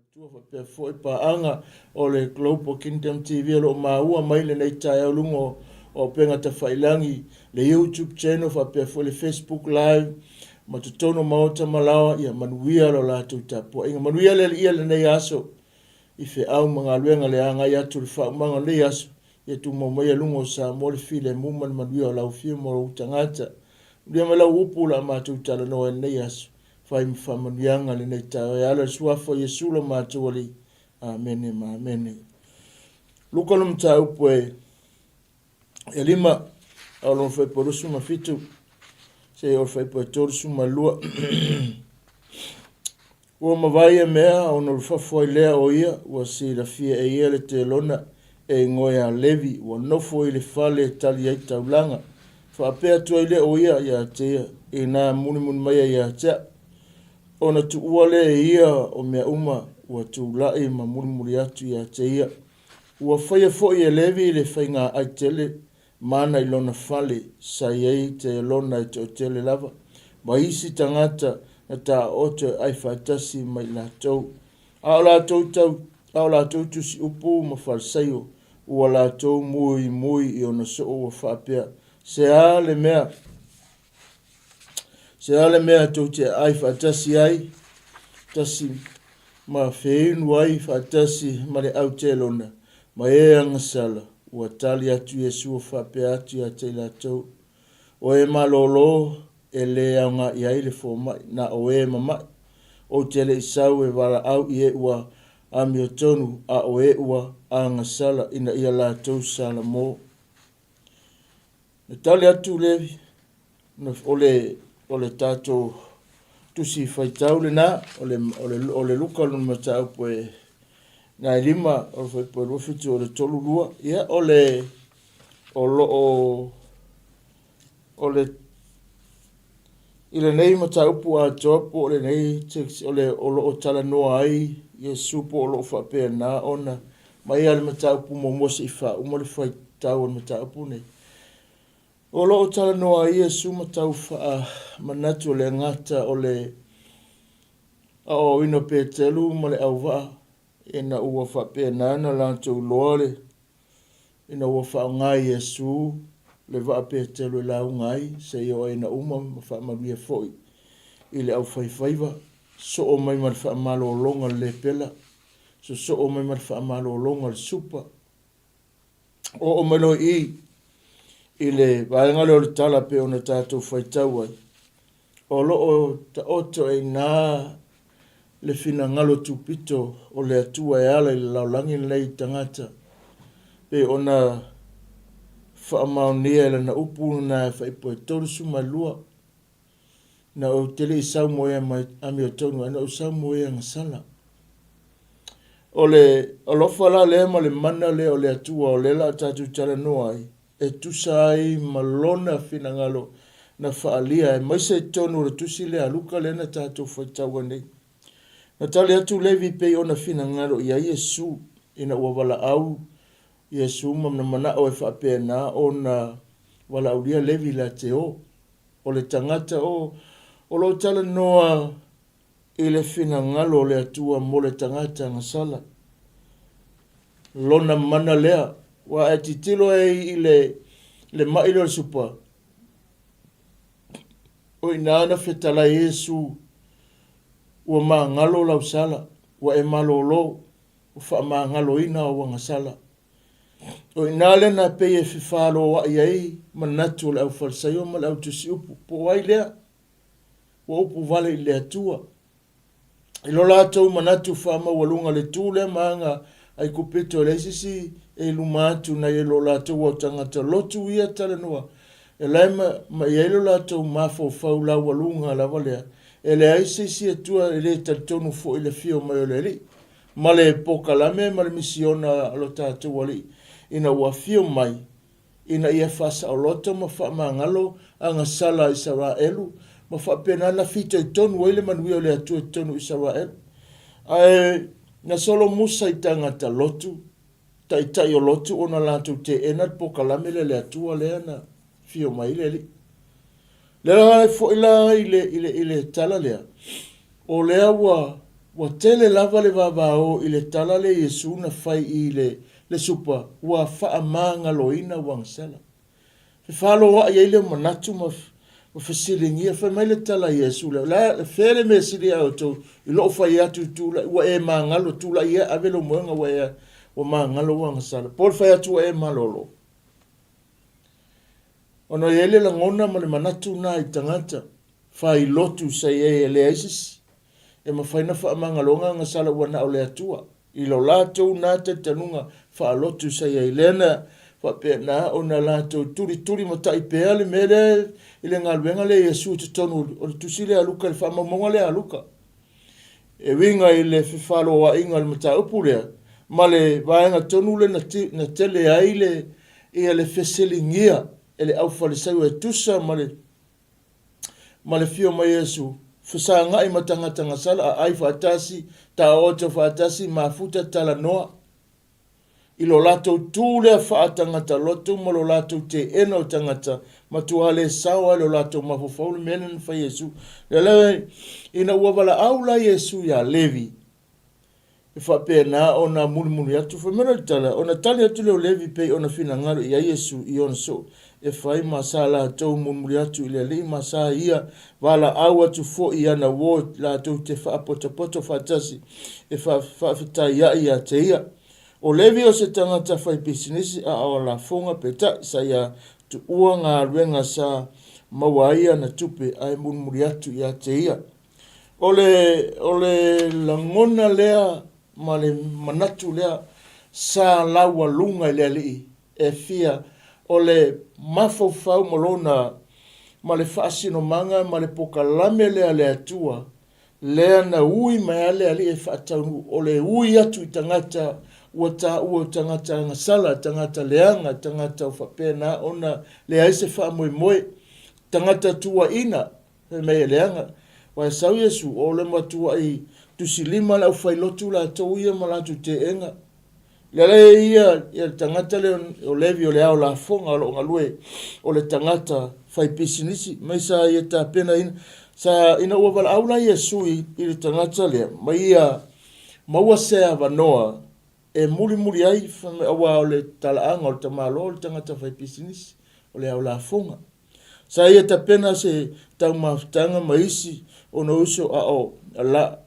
Faletua faapea foi paaga o le Global Kingdom TV o lo o maua mai lenei taeao i luga o Auupega Tafailagi, le YouTube channel faapea foi le Facebook Live ma totonu o maota ma laoa, ia manuia lo latou tapuaiga. Manuia le Alii lenei aso i feau ma galuega le agai atu i le faaumaga o lenei aso, ia tumau maia luga o Samoa le filemu ma le manuia o lau Afio ma ou tagata. Manuia mai lau upu o le a matou talanoa ai lenei aso. Fai ma faamanuiaga lenei taeao e ala i le Suafa o Iesu lo matou Alii. Amene ma amene. Luka le mataupu e e lima, a o lona fuaiupu e 27, seia oo i le fuaiupu e 32. Ua mavae ia mea, ona ulufafo ai lea o ia, ua silafia e ia le telona e igoa ia Levi, ua nofo i le fale e tali ai taulaga. Faapea atu ai lea o ia ia te ia, Inā mulimuli mai ai ia te au. Ona tuua lea e ia o mea uma, ua tulai ma mulimuli atu ia te ia. Ua faia foi e Levi le faiga ai tele mana i lona fale, sa i ai telona e toatele lava, ma isi tagata na taooto e ai faatasi ma i latou. A o latou tau, a o latou tusi upu ma Falisaio, ua latou muimui i ona soo ua faapea, Se a le mea, se a le mea tou te aai faatasi ai, tasi ma feinu ai faatasi ma le au telona, ma e agasala? Ua tali atu Iesu faapea atu ia te i latou, O e malōlō e lē aoga i ai le fomai, na o e mamaʻi. Ou te le i sau e valaau i e ua amiotonu, a o e ua agasala ina ia latou salamo. Na tali atu le, o le, o le tatou tusi faitau lena, o le, o le, o le Luka lona mataupu e nai lima, o le fuaiupu e 27 o le 32, ia, o le, o lo o, o le, i lenei mataupu atoa po o lenei text o le, o lo o talanoa ai Iesu po o lo o faapena ona mai lava le mataupu muamua seia faauma le faitau o le mataupu lenei. O lo o talanoa ai Iesu ma tau faamanatu o le gata o le aoaoina o Peteru ma le auvaa ina ua faapena ona latou iloa le ina ua faaaoga e Iesu le vaa Peteru e lauga ai seia oo ai ina uma ma faamanuia foi i le aufaifaiva, soo mai ma le faamalologa o le lepela, sosoo mai ma le faamalologa o le supa. Oo mai loa i i i le vaega lea o le tala pei ona tatou faitau ai, O lo o taoto ai ina le finagalo tupito o le Atua e ala i le lalolagi lenei i tagata, pei ona faamaonia e lana upu lena e faaipoe 32, Na ou te le i sau mo ea mai amiotonu, ae na ou sau mo ea gasala. O le alofa la lea ma le mana lea o le Atua o lea la a tatou talanoa ai, e tusa ai ma lona finagalo na faaalia aemaise i totonu o le tusi lea a Luka lea na tatou faitau ai nei. Na tali atu Levi pei ona finagalo i ai Iesu ina ua valaau Iesu ma na manao e faapena ona valaaulia Levi la te o. O le tagata o o lo o talanoa i le finagalo o le Atua mo le tagata gasala. Lona mana lea, ua e titilo ai i le, le maʻi lea o le supa, o i ina na fetalai ai Iesu, ua magalo lau sala, ua e malōlō, ua faamagaloina ou agasala. O i ina lea na pei e fefaloai ai manatu o le Aufalesaio ma le Autusiupu, po o ai lea? Ua upu vale i le Atua. I lo latou manatu faamaualuga le tu lea ma aga Aikupito e leai se isi e i luma atu nai e lo latou au tagata lotu ia talanoa e lae ma, ma i ai lo latou mafaufau laualuga lava lea e leai se isi Atua e le talitonu foi i le afio mai o le Alii ma le pokalame ma le misiona a lo tatou Alii ina ua afio mai ina ia faasaoloto ma faamagalo agasala a Isaraelu, ma faapena na fitoitonu ai le manuia o le Atua i totonu o Isaraelu. Ae na solo Musa i tagata lotu, taitai o lotu ona latou teena le pokalame lea le Atua lea na fio mai ai le Alii. Lea la foi la i le, i le, i le tala lea, o lea ua Ua tele lava le vavao i le tala lea Iesu na fai i le le supa ua faamagaloina ua agasala. Fefaloai ai leo manatu ma ma fesiligia, fai mai le tala a Iesu lea, o le a fea le mea sili ia outou i lou fai atu tulai ua e magalo, tulai ia ave lou moega ua e ua magalo ua agasala. Po o le fai atu ua e malolo. Ona e i ai le lagona ma le manatu na i tagata fai lotu sa i ai e leai se isi e mafai na faamagaloga agasala ua na o le Atua i lo latou na talitanuga faalotu sa i ai. Lea na faapena ona latou tulituli matai pea le mea lea i le galuega lea a Iesu i totonu o le tusi lea a Luka, le faamaumauga lea a Luka. E uiga i le fefaloaiga o le mataupu lea ma le vaega tonu lea na tele ai le ia le fesiligia e le Aufalisaio e tusa ma le ma le fio mai Iesu, fesagai ma tagata gasala, aai faatasi, taooto faatasi, mafuta, talanoa. I lo latou tu lea faatagata lotu ma lo latou teena o tagata, matua le sao ai lo latou mafaufau le mea lea na fai Iesu. Lea la, ina ua valaau la Iesu iā Levi, E faapena ona mulimuli atu, fai mai le tala, ona tali atu lea o Levi pei ona finagalo i ai Iesu i ona soo e fai ma sa latou mulimuli atu i le Alii ma sa ia valaau atu foi i ana uo latou te faapotopoto faatasi e faafetaiai ia te ia. O Levi o se tagata fai pisinisi a o lafoga peitai sa ia tuua galuega sa maua ai ana tupe ae mulimuli atu ia te ia. O le, o le lagona lea ma le manatu lea sa laualuga i le Alii e fia, o le mafaufau ma lona, ma le faasinomaga ma le pokalame lea a le Atua, lea na ui mai lava le Alii e faataunuu, o le ui atu i tagata ua taua o tagata agasala, tagata leaga, tagata o faapena ona leai se faamoemoe, tagata tuuaiina, Fai mai e leaga. Aua e sau Iesu, o le matuai tusilima le aufailotu latou ia ma latou teena. Lea la e ia ia le tagata lea o Levi o le ao lafoga o lo o galue o le tagata fai pisinisi mai sa ia tapenaina sa ina ua valaau la Iesu i, i le tagata lea ma ia maua se avanoa e mulimuli ai aua o le talaaga o le tamaloa o le tagata fai pisinisi o le ao lafoga. Sa ia tapena se taumafataga ma isi ona uso a o la,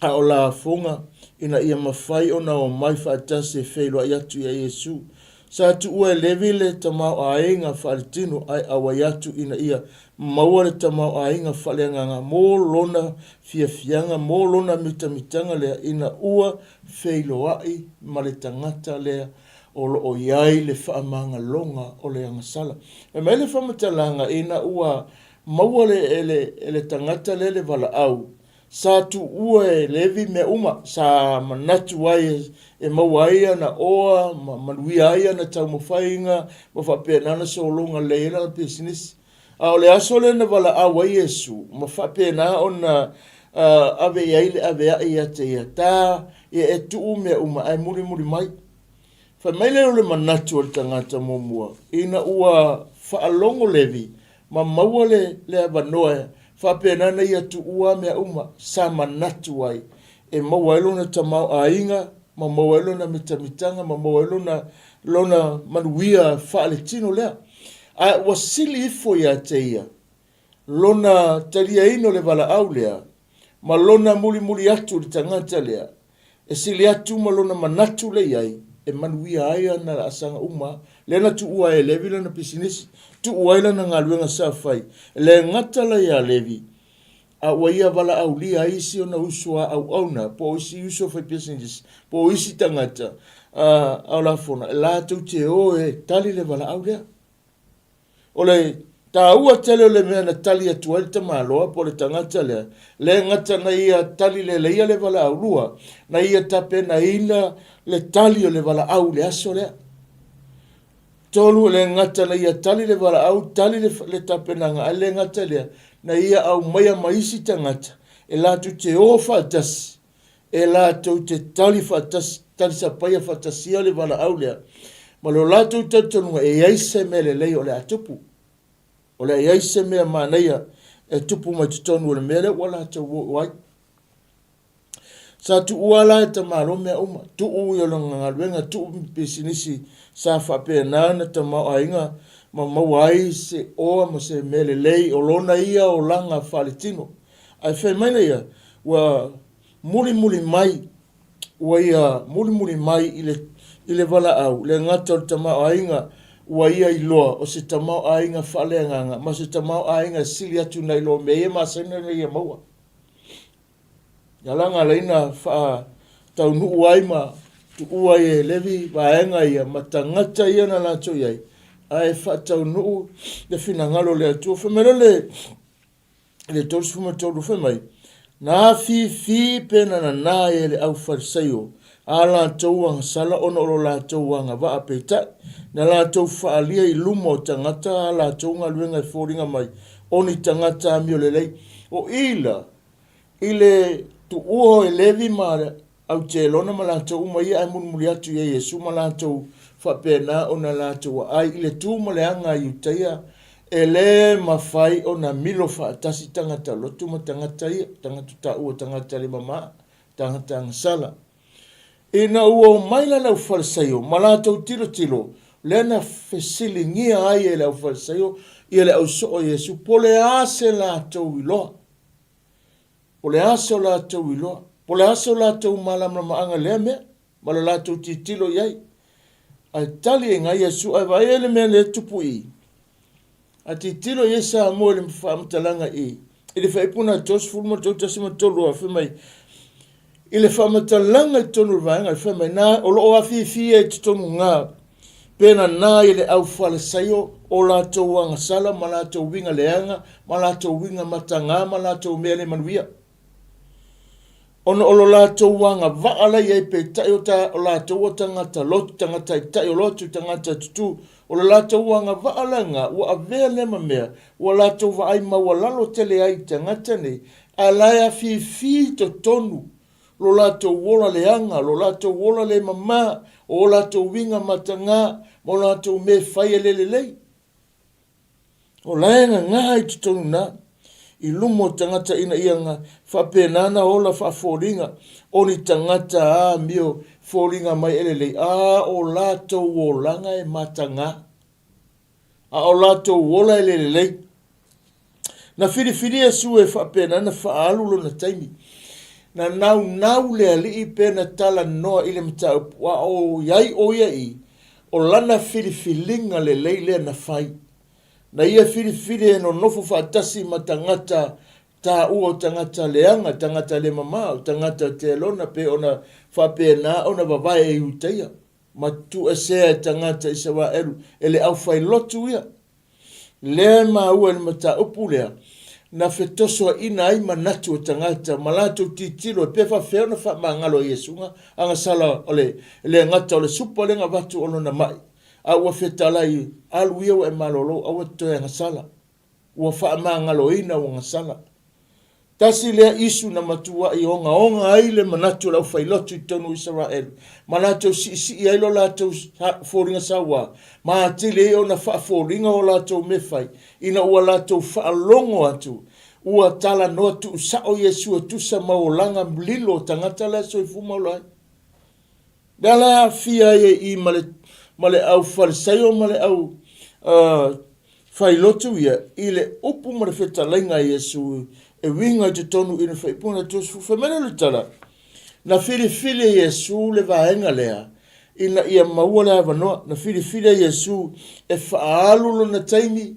a o lafoga ina ia mafai ona omai faatasi e feiloai atu ia Iesu. Sa tuua e Levi le tamaoaiga faaletino ae auai atu ina ia maua le tamaoaiga faaleagaga mo lona fiafiaga mo lona mitamitaga lea ina ua feiloai ma le tagata lea o lo o i ai le faamagaloga o le agasala. Fai mai le faamatalaga, ina ua maua le, e le, e le tagata lea le valaau, sa tuua e Levi mea uma, sa manatu ai e, e maua ai ana oa ma manuia ai ana taumafaiga ma faapena ona sologa lelei ai lana pisinisi. A o le aso lea na valaau ai Iesu ma faapena ona uh, ave i ai le avea'i ia te ia, ta ia e tuu mea uma ae mulimuli mai. Fai mai lea o le manatu o le tagata muamua, ina ua faalogo Levi ma maua le, le avanoa faapena na ia tuua mea uma sa manatu ai e maua ai lona tamaoaiga ma maua ai lona mitamitaga ma maua ai lona, lona manuia faaletino lea. Ae ua sili ifo ia te ia lona taliaina o le valaau lea ma lona mulimuli atu i le tagata lea, e sili atu ma lona manatu lea i ai e manuia ai ana laasaga uma, lea na tuua ai e Levi lana pisinisi, tuua ai lana galuega sa fai. E le gata la iā Levi, a ua ia valaaulia ai isi ona uso a auauna, po o isi uso fai pisinisi, po o isi tagata a o lafona, e latou te o e tali le valaau lea. O le taua tele o le mea na tali atu ai le tamaloa po o le tagata lea, le gata na ia tali leleia le valaau lua, na ia tapenaina le tali o le valaau i le aso lea. Tolu, le gata na ia tali le valaau, tali le, le tapenaga, ae le gata lea, na ia aumaia ma isi tagata e latou te o faatasi e latou te tali faatasi, tali sapaia faatasia le valaau lea, ma lo latou talitonuga e i ai se mea lelei o le a tupu. O le a i ai se mea manaia e tupu mai totonu o le mea lea ua latou oo ai. Sa tuua la e tamalo mea uma, tuu i lona galuega, tuu pisinisi sa faapena ona tamaoaiga ma maua ai se oa ma se mea lelei o lona ia olaga faaletino. Ae fai mai la ia, ua mulimuli mai, ua ia mulimuli mai i le, i le valaau, le gata o le tamaoaiga ua ia iloa o se tamaoaiga faaleagaga ma se tamaoaiga e sili atu nai lo mea ia e masani ona ia maua. Ia la na ala ai ona faataunuu ai ma tuua ai e Levi vaega ia ma tagata ia na latou i ai, ae faataunuu le finagalo o le Atua. Fai mai loa le i le 33 fai mai, Na afifi pe na nanā ai e le aufalesaio a latou agasala ona o lo latou agavaa, peitai, na latou faaalia i luma o tagata a latou galuega e foliga mai o ni tagata amio lelei. O i la, i le tuua o Levi ma Autelona ma latou uma ia ae mulimuli atu i ai Iesu ma latou faapena ona latou aai i le tu ma le aga a Iutaia, e le mafai ona milo faatasi tagata lotu ma tagata ia, tagata taua, tagata le mama, tagata agasala. Ina ua omai la le aufalesaio ma latou tilotilo, lea na fesiligia ai e le aufalesaio ia le ausoo o Iesu, po o le a se latou iloa. Po o le a so latou iloa, po o le a so latou malamalamaaga i lea mea, ma lo latou tilotilo i ai. Ae tali ai nai Iesu, ae vaai ai le mea lea e tupu i i. A tilotilo i ai Samoa i le faamatalaga i i, i le fuaiupu lena 33.3, fai mai, i le faamatalaga i totonu o le vaega, fai mai, na, o lo o afifi ai i totonu na, pe nanā i le au Falesaio o latou agasala ma latou uiga leaga ma latou uiga matagā ma latou mea le manuia. Ona o lo latou agavaa la i ai, peitai o, ta, o latou o tagata lotu, tagata taitai o lotu, tagata tutū, o lo latou agavaa la na, ua avea lea ma mea, ua latou vaai maualalo tele ai i tagata nei, a la e afifi i totonu lo latou ola leaga, lo latou ola le mama, o o latou uiga matagā, ma o latou mea e fai e le lelei. O la e gagā i totonu na, i luma o tagata ina ia na faapena na ola faafoliga o ni tagata amio foliga mai e lelei, a o latou olaga e matagā. A o latou ola e le lelei. Na filifili Iesu e faapena na faaalu lona taimi. Na naunau le Alii pe na talanoa i le mataupu, a o i ai o ia i, o lana filifiliga lelei lea na fai. Na ia filifili e nonofo faatasi ma tagata taua o tagata leaga, tagata le mama, o tagata telona pe ona faapena ona vavae e Iutaia. Ma tuuesea e tagata Isaraelu e le aufailotu ia. Lea e maua i le mataupu lea, na fetosoaina ai manatu o tagata ma latou tilotilo e pe faapefea ona faamagalo e Iesu agasala o le le gata o le supa lea na avatu o lona mai, a ua fetalai, Alu ia ua e malolo, aua e te toe agasala. Ua faamagaloina ua gasala. Tasi lea isu na matuai ogaoga ai le manatu o le aufailotu i totonu o Isaraelu, ma latou siisii ai lo latou foliga sauā, ma atili ai ona faafoliga o latou mea fai, ina ua latou faalogo atu, ua talanoa tuusao Iesu e tusa ma olaga lilo o tagata la e soifua ma ola ai. Lea la e aafia ai e i ma le, ma le au Farisaio ma le au failotu ia i le upu ma le fetalaiga a Iesu e uiga i totonu i le faaipuga 30. Fai mai lea o le tala, na filifili e Iesu le vaega lea ina ia maua le avanoa. Na filifili e Iesu e faaalu lona taimi,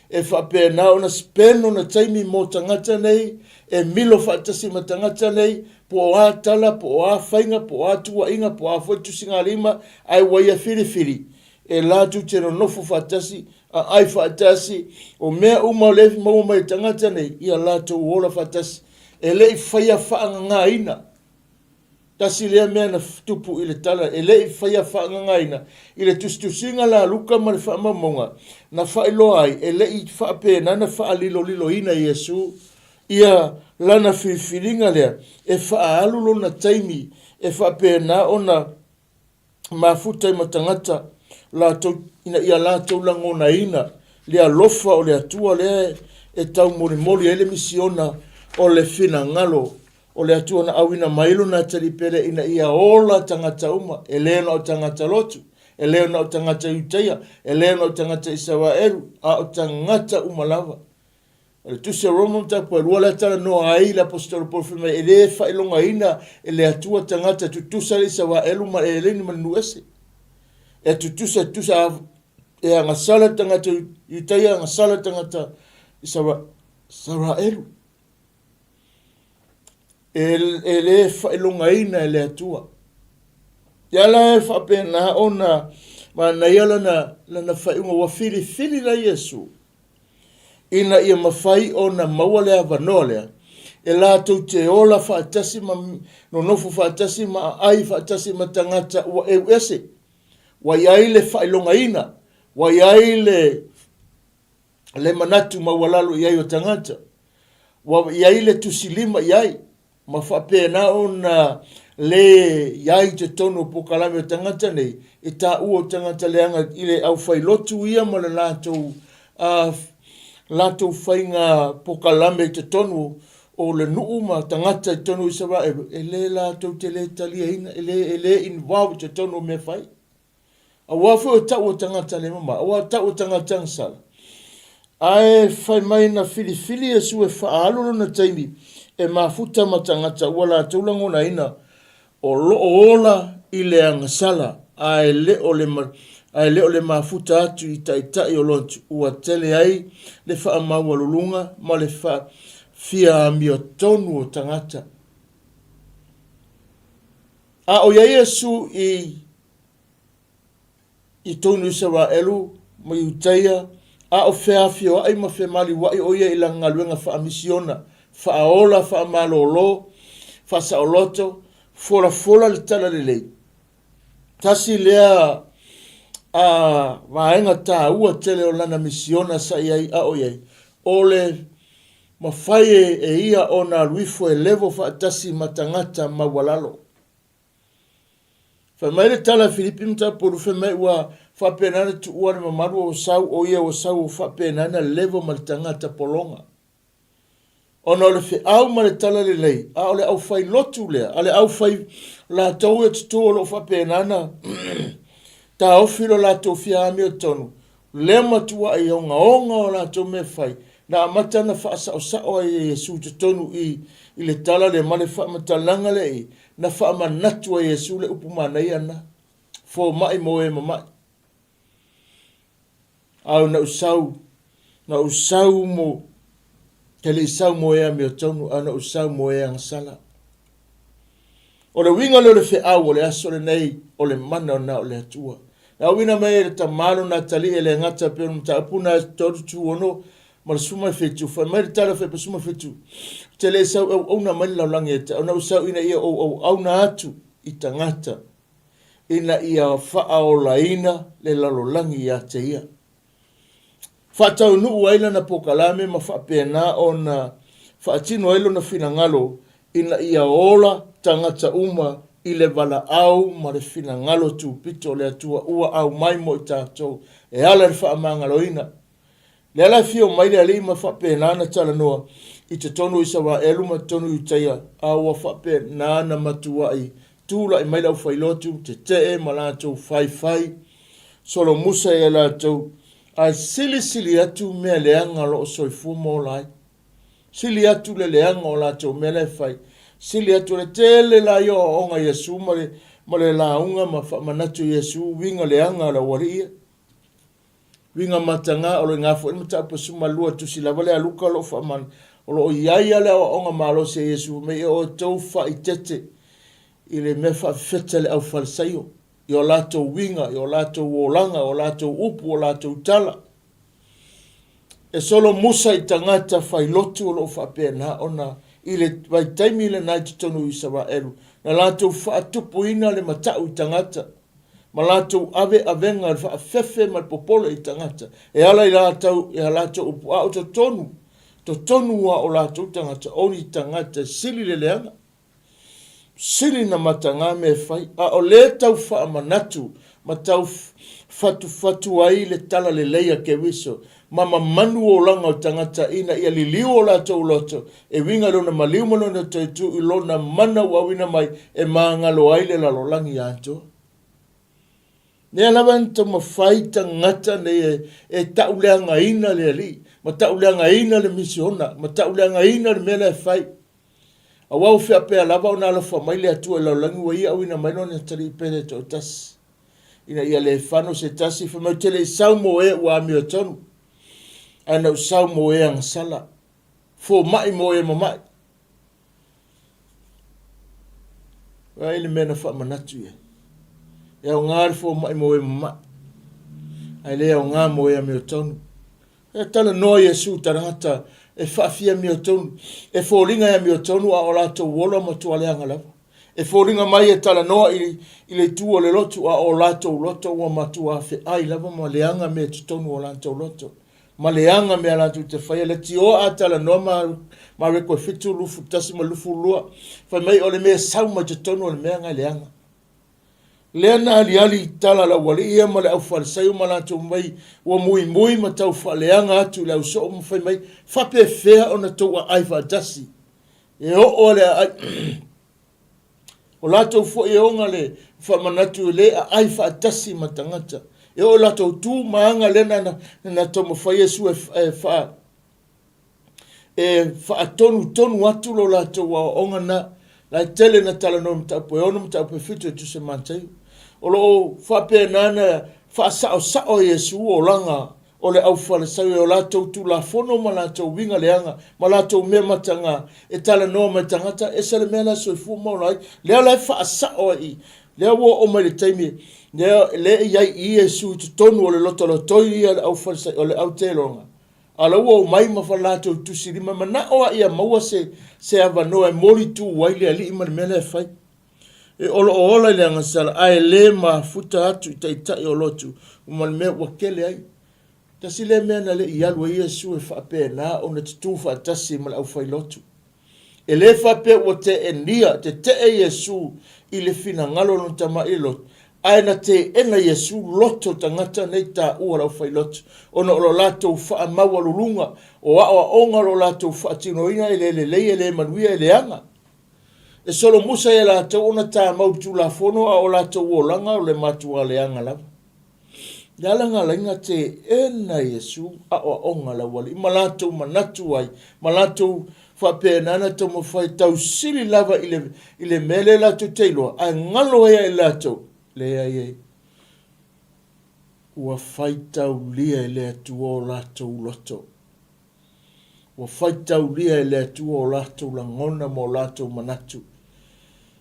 e faapena ona spend lona taimi mo tagata nei, e milo faatasi ma tagata nei, po o a tala, po o a faiga, po o a tuuaiga, po o a foi tusigalima, ae ua ia filifili e latou te nonofo faatasi, aai faatasi, o mea uma o lea e maua mai e tagata nei, ia latou ola faatasi. E le i faia faagagaina. Tasi lea mea na tupu i le tala, e le i faia faagagaina. I le tusitusiga la a Luka ma le faamaumauga, na faailoa ai, e le i faapena na faaliloliloina e Iesu ia lana filifiliga lea e faaalu lona taimi e faapena ona mafuta ai ma tagata latou, ina ia latou lagonaina le alofa o le Atua lea e taumolimoli ai le misiona o le finagalo. o le Atua na auina mai Lona atalii pele ina ia ola tagata uma, e le na o tagata lotu, e le na o tagata Iutaia, e le na o tagata Isaraelu, a o tagata uma lava. O le Tusi a Roma mataupu e lua lea talanoa ai le Aposetolo Paulo fai mai e le faailogaina e le Atua tagata e tutusa le Isaraelu ma le Eleni ma le nuu ese. E tutusa, e tutusa e agasala le tagata Iutaia, agasala le tagata Isaraelu. E, e le faailogaina e le Atua. Ia la e faapena ona manaia lana, lana faaiuga ua filifili la Iesu ina ia mafai ona maua le avanoa lea e latou te ola faatasi ma nonofo faatasi ma aai faatasi ma tagata ua eu ese, ua i ai le faailogaina, ua i ai le, le manatu maualalo i ai o tagata, ua i ai le tusilima i ai, ma faapena ona lē i ai i totonu o pokalame o tagata nei, e taua o tagata leaga i le aufailotu ia ma le latou latou faiga pokalame i totonu o le nuu ma tagata i totonu o Isaraelu, e lē latou te lē taliaina, e lē e lē involve i totonu o mea fai. Aua foi o tau o tagata le mama, aua o tau o tagata agasala. Ae fai mai na filifili Iesu e faaalu lona taimi e mafuta ma tagata ua latou lagonaina o lo o ola i le agasala ae le o le ae le o le mafuta atu i taitai o lotu ua tele ai le faamaualuluga ma le fia amiotonu o tagata. A o ia Iesu i i tonu Isaraelu ma Iutaia, a o feafioai ma femaliuaʻi ʻo ia i lana galuega faamisiona, faaola, faamalōlō, faasaoloto, folafola le talalelei. Tasi lea a vaega taua tele o lana misiona sa i ai a o i ai, o le mafai e ia ona alu ifo e level faatasi ma tagata maualalo. Fai mai le tala a Filipi mataupu 2, fai mai ua faapena ona tuua le mamalu o sau, o ia ua sau ua faapena ona level ma le tagata pologa. Ona o le feau ma le tala lelei, a o le aufai lotu lea, a le aufai latou e tutu o lo o faapena ona taofi lo latou fia amiotonu, lea matuai ogaoga o latou mea fai, na amata ona faasaosao ai e Iesu i totonu i i le tala lea ma le faamatalaga lea i, na faamanatu ai e Iesu le upu manaia lena, Fomai mo e mama'i. Ao na ou sau, na ou sau mo, te le i sau mo e amiotonu, a na ou sau mo e agasala. O le uiga lea o le feau o le aso lenei, o le mana o na o le Atua. Na auina mai e le Tama lona atalii e le gata e pei o le mataupu na 36 ma le 17, fai mai le tala fai 17, Ou te le i sau e auauna mai le lalolagi ia te au, na ou sau ina ia ou auauna atu i tagata, ina ia faaolaina le lalolagi ia te ia. Faataunuu ai lana pokalame ma faapena ona faatino ai lona finagalo ina ia ola tagata uma i le valaau ma le finagalo tupito o le Atua ua aumai mo i tatou e ala i le faamagaloina. Lea la e afio mai le Alii ma faapena ona talanoa i totonu o Isaraelu ma totonu o Iutaia, a ua faapena ona matuai tulai mai le aufailotu, tetee ma latou faifai solomusa ia latou, ae silisili atu mea leaga o lo o soifua ma ola ai. Sili atu le leaga o latou mea la e fai. Sili atu le tele la ia o aoaoga a Iesu ma le, ma le lauga ma faamanatu i Iesu uiga leaga o le aualii ia. Uiga mataga o lo o iga foi le mataupu 12 tusi lava lea a Luka o lo o faaman, o lo o i ai lava le aoaoga malosi a Iesu fai mai e outou faaitete i le mea faafefeta e le aufalesaio i o latou uiga, i o latou olaga, o latou upu, o latou tala. E solomusa i tagata failotu o lo o faapena ona i le vaitaimi lena i totonu o Isaraelu, na latou faatupuina le matau i tagata, ma latou ave avega i le faafefe ma le popole i tagata, e ala i latou, i a latou upu, a o totonu, totonu lava o latou tagata, o ni tagata e sili le leaga. Sili na mataga mea e fai, a o lea tau faamanatu ma tau fatufatu ai le talalelei a Keriso. ma mamanu olaga o tagata ina ia liliu o latou loto e uiga i lona maliu ma lona toitu i lona mana ua auina mai e magalo ai le lalolagi atoa. Lea lava na taumafai tagata nei e, e tauleagaina le Alii, ma tauleagaina le misiona, ma tauleagaina le mea la e fai. Aua ua faapea lava ona alofa mai le Atua i lalolagi ua ia auina mai lona Atalii pele toatasi, ina ia le fano se tasi, fai mai ou te le i sau mo e ua amiotonu, ae na ou sau mo e agasala, fomai mo e mama'i. Vaai le mea na faamanatu i ai. E aoga le fomai mo e mama'i, ae le aoga mo e amiotonu. E talanoa Iesu i tagata e faafia amiotonu, e foliga e amiotonu a o latou ola matua leaga lava. E foliga mai e talanoa i, i le itu o le lotu a o latou loto ua matua feai lava ma leaga mea i totonu o latou loto. Ma leaga mea latou te faia. Leitioa a talanoa ma Mareko e 7, 21 ma 22, fai mai o le mea e sau mai totonu o le mea na e leaga. Lea na aliali i tala a le aualii ia ma le aufalesaio ma latou mai ua muimui ma tau faaleaga atu i le ausoo ma fai mai, Faapefea ona tou aai faatasi? E oo a le aai. O latou foi e oga le faamanatu e le aai faatasi ma tagata. E oo i latou tu ma aga lea na, na taumafai Iesu e, e faa e faatonutonu atu lo latou aoaoga na, la e tele na talanoa i mataupu e 6, mataupu e 7 e tusa ma Mataio. O lo o faapena na faasaosao e Iesu olaga o le aufalesaio e o latou tulafono ma latou uiga leaga ma latou mea mataga e talanoa mai tagata, ese le mea la e soifua ma ola ai. Lea la e faasao ai i, lea ua oo mai le taimi, lea, lea e i ai i Iesu i totonu o le lotolotoi ia le aufalesaio, o le auteloga, A o la ua omai ma latou tusi lima, manao lava ia maua se, se avanoa e molitu ai le alii ma le mea lea e fai. E o lo o ola i le agasala, ae le mafuta atu i taitai o lotu ma le mea ua tele ai. Tasi lea mea na le i alu ai Iesu e faapena ona tutū faatasi ma le aufailotu. E le faapea ua teenia, tetee Iesu i le finagalo o lona Tama i le lotu, ae na teena Iesu loto tagata nei taua le aufailotu, ona o lo latou faamaualuluga, o aoaoga o lo latou faatinoina e le lelei, e le manuia, e leaga. E solomusa ia latou ona tamau i le Tulafono, a o latou olaga o le matua leaga lava. Le ala na ala ai na teena Iesu aoaoga a le aualii ma latou manatu ai, ma latou faapena na taumafai tausili lava i le, i le mea lea latou te iloa, ae galo ai ia i latou, leai e, ua faitaulia e le Atua o latou loto. Ua faitaulia e le Atua o latou lagona ma o latou manatu.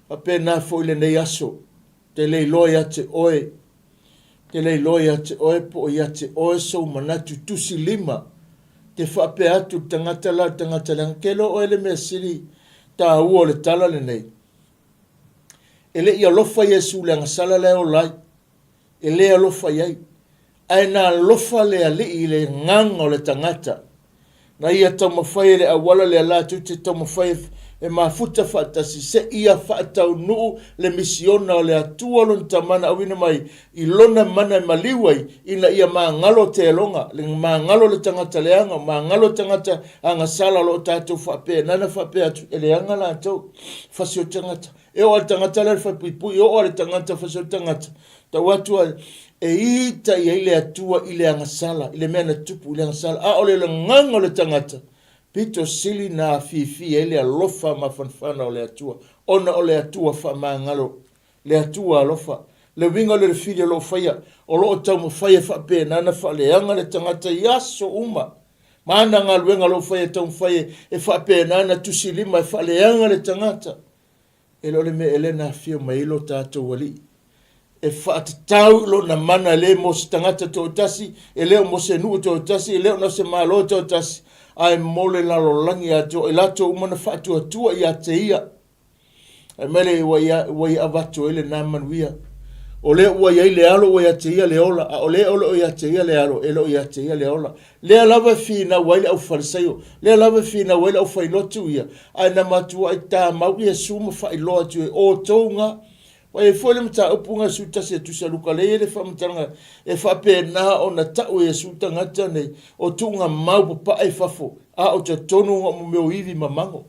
Faapena foi lenei aso, te le iloa ia te oe, te le iloa ia te oe po o ia te oe sou manatu tusi lima, te faapea atu le tagata la le tagata leaga, ke iloa oe le mea sili taua o le tala lenei. E le i alofa Iesu i le agasala la e ola ai. E le alofa i ai. Ae na alofa le Alii i le agaga o le tagata, na ia taumafai e le auala lea latou te taumafai e mafuta faatasi seia faataunuu le misiona o le Atua lona Tama na auina mai i lona mana e maliu ai ina ia magalo teloga, le magalo le tagata leaga, magalo tagata agasala o lo o tatou faapena na faapea atu e leaga latou, fasi o tagata. E oo a le tagata lea le falepuipui, e oo a le tagata fasi o le tagata, tau atu a, e ita i ai le Atua i le agasala, i le mea na tupu i le agasala. A o le lagaga o le tagata, pito sili na afifi ai le alofa mafanafana o le Atua, ona o le Atua faamagalo, le Atua alofa. Le uiga o le fili o lo o faia, o lo o taumafai e faapena na faaleaga le tagata i aso uma. Ma ana galuega o lo o faia e taumafai e faapena na tusilima e faaleaga le tagata. E le o le mea ea lea na afio mai ai lo tatou Alii e faatatau i lona mana e le mo se tagata toatasi, e le o mo se nuu toatasi, e le o na se Malo toatasi, ae mo le lalolagi atoa, i latou uma na faatuatua ia te ia. Fai mai le ua ia, ua ia avatu ai lena manuia. O lea ua i ai le alo ua ia te ia le ola, a o lea o lo o ia te ia le alo, e le o ia te ia le ola. Lea lava e finau ai le aufalesaio, lea lava e finau ai le aufailotu ia, ae na matuai tamau Iesu ma faailoa atu i ai, o outou na, Ua i ai foi le mataupu na 11 e tusa Luka lea e i ai le faamatalaga e faapena ona tau e Iesu tagata nei o tuugamau papae i fafo a o totonu ona o mea o ivi ma mago.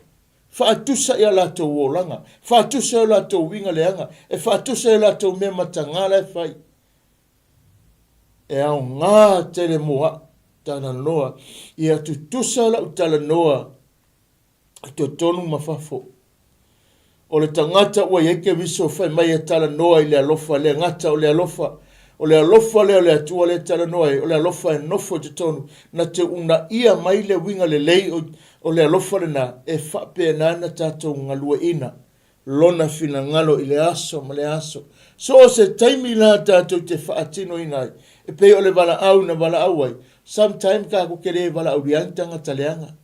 Faatusa i a latou olaga, faatusa i o latou uiga leaga, e faatusa i o latou mea mataga la e fai. E aoga tele mo a'u talanoa, ia tutusa la'u talanoa i totonu ma fafo. O le tagata ua i ai Keriso fai mai e talanoa i le alofa, le gata o le alofa, o le alofa lea o le Atua lea e talanoa ai, o le alofa e nofo i totonu, na te uunaia mai le uiga lelei o le alofa lena, e faapena na tatou galueaiina Lona finagalo i le aso ma le aso. So o se taimi la tatou te faatinoina ai, e pei o le valaau na valaau ai, sometime tatou te le valaaulia ai ni tagata leaga.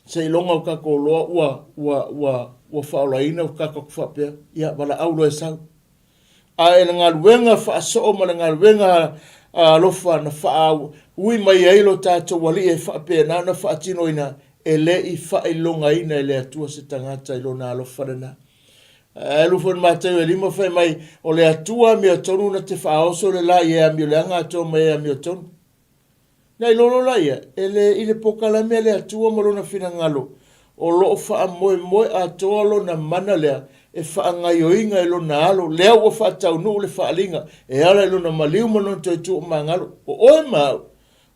Seiloga o tatou loa ua, ua, ua, ua faaolaina o tatou faapea, ia valaau loa e sau. A e le galuega faasoo ma le galuega alofa na faaui mai ai lo tatou Alii e faapena ona faatinoina, e le i faailogaina e le Atua se tagata i lona alofa lena. Ae alu foi le Mateo e lima fai mai, o le Atua amiotonu na te faaoso le la i e amioleaga atoa ma e amiotonu. Na ilolo laia, e le i le pokalame a le Atua ma Lona finagalo, o lo o faamoemoe atoa Lona mana lea e faagaioiga i Lona alo, lea ua faataunuu le faaaliga e ala i Lona maliu ma Lona toe tuumagalo. O oe ma au,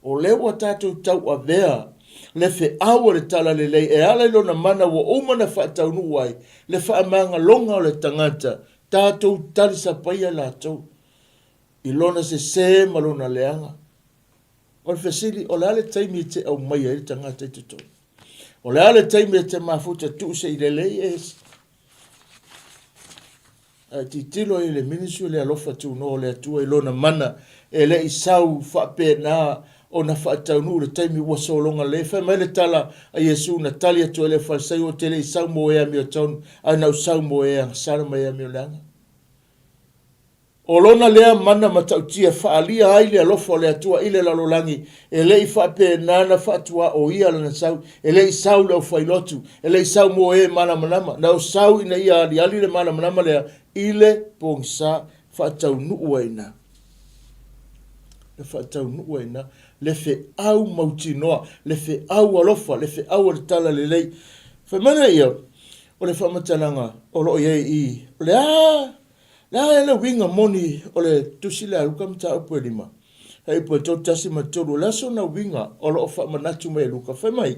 o lea ua tatou tauavea le feau o le Talalelei e ala i Lona mana ua uma ona faataunuu ai le faamagaloga o le tagata, tatou talisapaia latou i lona sese ma lona leaga. O le fesili, o le a le taimi e te aumaia ai le tagata i totonu? O le a le taimi e te mafuta tuu se i lelei e ese? Ae titilo i le ministry le alofa tunoa o le Atua i lona mana e le i sau faapena ona faataunuu le taimi ua sologa lelei. Fai mai le tala a Iesu na tali atu ai le Farisai, ou te le i sau mo e amiotonu, ae na ou sau mo e agasala ma e amioleaga. O lona lea mana matautia faaalia ai le alofa o le Atua i le lalolagi, e le i faapena na faatuaoia lana sau, e le i sau le aufailotu, e le i sau mo e malamalama, na o sau ina ia aliali le malamalama lea i le pogisa, faataunuu ai ina. Na faataunuu ai ina le feau mautinoa, le feau alofa, le feau o le talalelei. Fai mai lea, o le faamatalaga o lo o i ai i, o le a Le a le uiga moni o le tusi lea a Luka mataupu e lima, fuaiupu e 31 ma le 3, o le a sona uiga o lo o faamanatu mai e Luka? Fai mai,